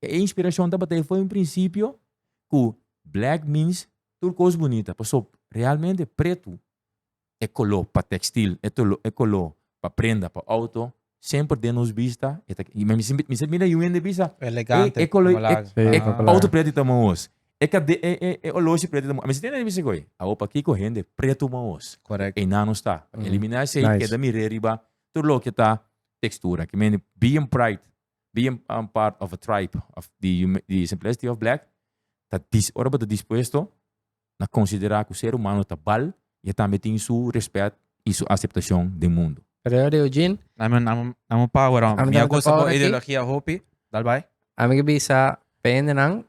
E inspiracion tabata e foi un principio cu black means tur cos bunita paso realmente pretu e colo pa textil e e colo pa prenda pa auto semper den nos bista e ta y mi mi sa mira yu hende bisa Elegante e colo como laga. e Sí, auto pretu ta mahos e cade e e e oloshi pretu ta mahos mi sa tende bisa koe awo pakico hende pretu mahos Correcto. eynan nos ta elimina esey Nice. keda mire riba tur loke ta textura ki mende being pride Being part of a tribe of the the simplicity of black ta dis ora bo ta dispuesto na considera cu ser humano ta bal y e tambe tin su respet y su aceptacion den mundo. Pero Eugene. Dame dame dame un power hombre. Ami Mi a dame gusta bo power aki. ideologia hopi. Dal bai. Ami ke bisa pa hendenan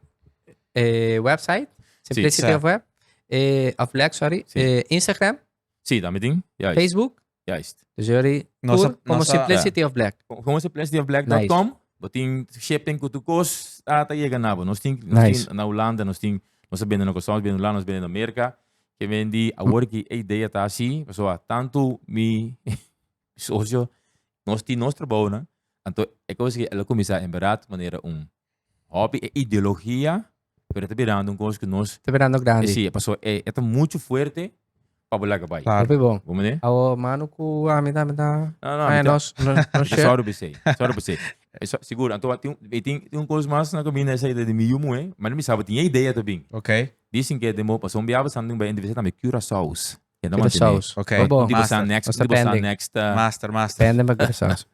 e website, Simplicity Sí. of Web, eh, of Black, sorry, Sí. eh, Instagram, Sí, tambe tin. Juist. Facebook, Juist. Dus jullie Nos tour como nos a- Simplicity of Black. Como simplicityofblack.com, bo tin shipping ku tur kos a ta yega na bo. Nos tin, nos Nice. tin na Hulanda, nos tin, nos a bende na Kòrsou, nos a bende na Hulanda, nos a bende na Merka. Ke bendi awor ki e idea ta asi, pasobra tantu mi sosio, nos tin nos trabounan, anto e kos aki el a kuminsá en bèrdat manera un hobby, e ideologia, pero e ta birando un kos ku nos, Ta birando grandi. si, pasobra e ta muchu fuerte pa bo laga bai. Claro. Hopi bon. Bo mane? Awo mano ku ami tambe ta. No, no, Ay, mi ta- nos, nos, nos Mi ta share. sorry p'esei, sorry p'esei. E so- Sigur, anto tin e tin tin un kos mas na kaminda esei ta di mi yu muhé, ma mi sa bo tin e idea ta bin. Ok. Dicen ke den bo pasobra un biaha bo bai entrevista tambe Curaçao's. Ke ta mantené. Curaçao's. Ok. Bo bon. Di bo sa Master. next, Nos ta di bo sa pending. next. Master, master. Pending pa Curaçao's.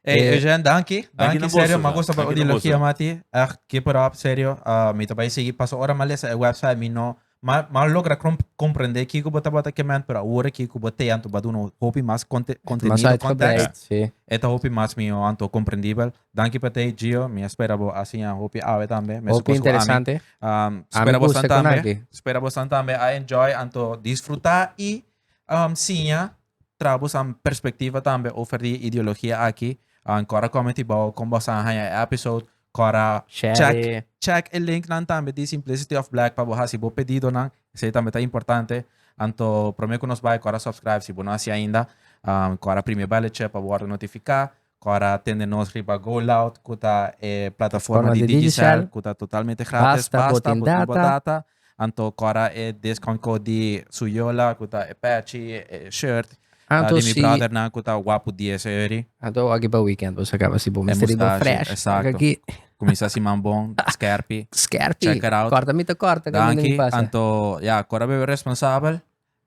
Hey, Eh, Eugene, danki. Danki Danki, na serio. boso, Ma gusta pa danki na ideologia, boso. Mati. Echt, keep it up, serio. Uh, mi ta bai sigui. Paso ora ma lesa e website, mi no... Ma, ma logra comprende kiko bo tabata kemen, pero awor kiko bo te anto ba duna hopi mas conte, Mas contenido, uitgebreid, context. sí. E ta hopi mas mihó anto comprendibel. Danki pa te, Gio. Mi a spera bo a siña hopi awe tambe. Mesun Hopi kos ku ami. interesante. Um, Ami spera gusta bosan con tambe. aki. Spera bosan tambe a enjoy anto disfruta y um, siña traha bosan perspectiva tambe over di ideologia aki. Um, kora comment bou kon bosan haña e episode. Kora Share. check check e linknan tambe di Simplicity of Black pa bo hasi bo pedidonan. Esei tambe ta importante. Anto prome ku nos bai kora subscribe si bo no hasi ainda. Um, kora primi e belletje pa bo wòrdu notifiká. Kora tende nos riba Go Loud ku ta e plataforma Forma di di Digicel Digicel. ku ta totalmente gratis. Basta bo Basta tin bo tin bo data. data. Anto kora e discount code di Suyola ku ta e pechi, e shirt. Anto di mi si brothernan ku ta wapu 10 euro. Anto aki pa weekend bo sa kaba si bo E mester riba mustache, fresh. exacto. Aki Kuminsá siman bon, skerpi. skerpi. Check it out. Korta mi ta korta kaminda mi Danki. pasa. Anto ya, kora bebe responsabel.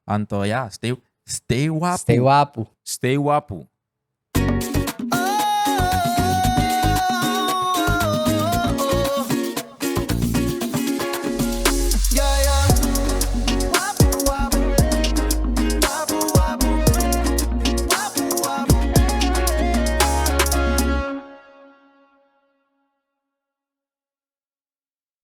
Anto ya, stay stay wapu. Stay wapu. Stay wapu.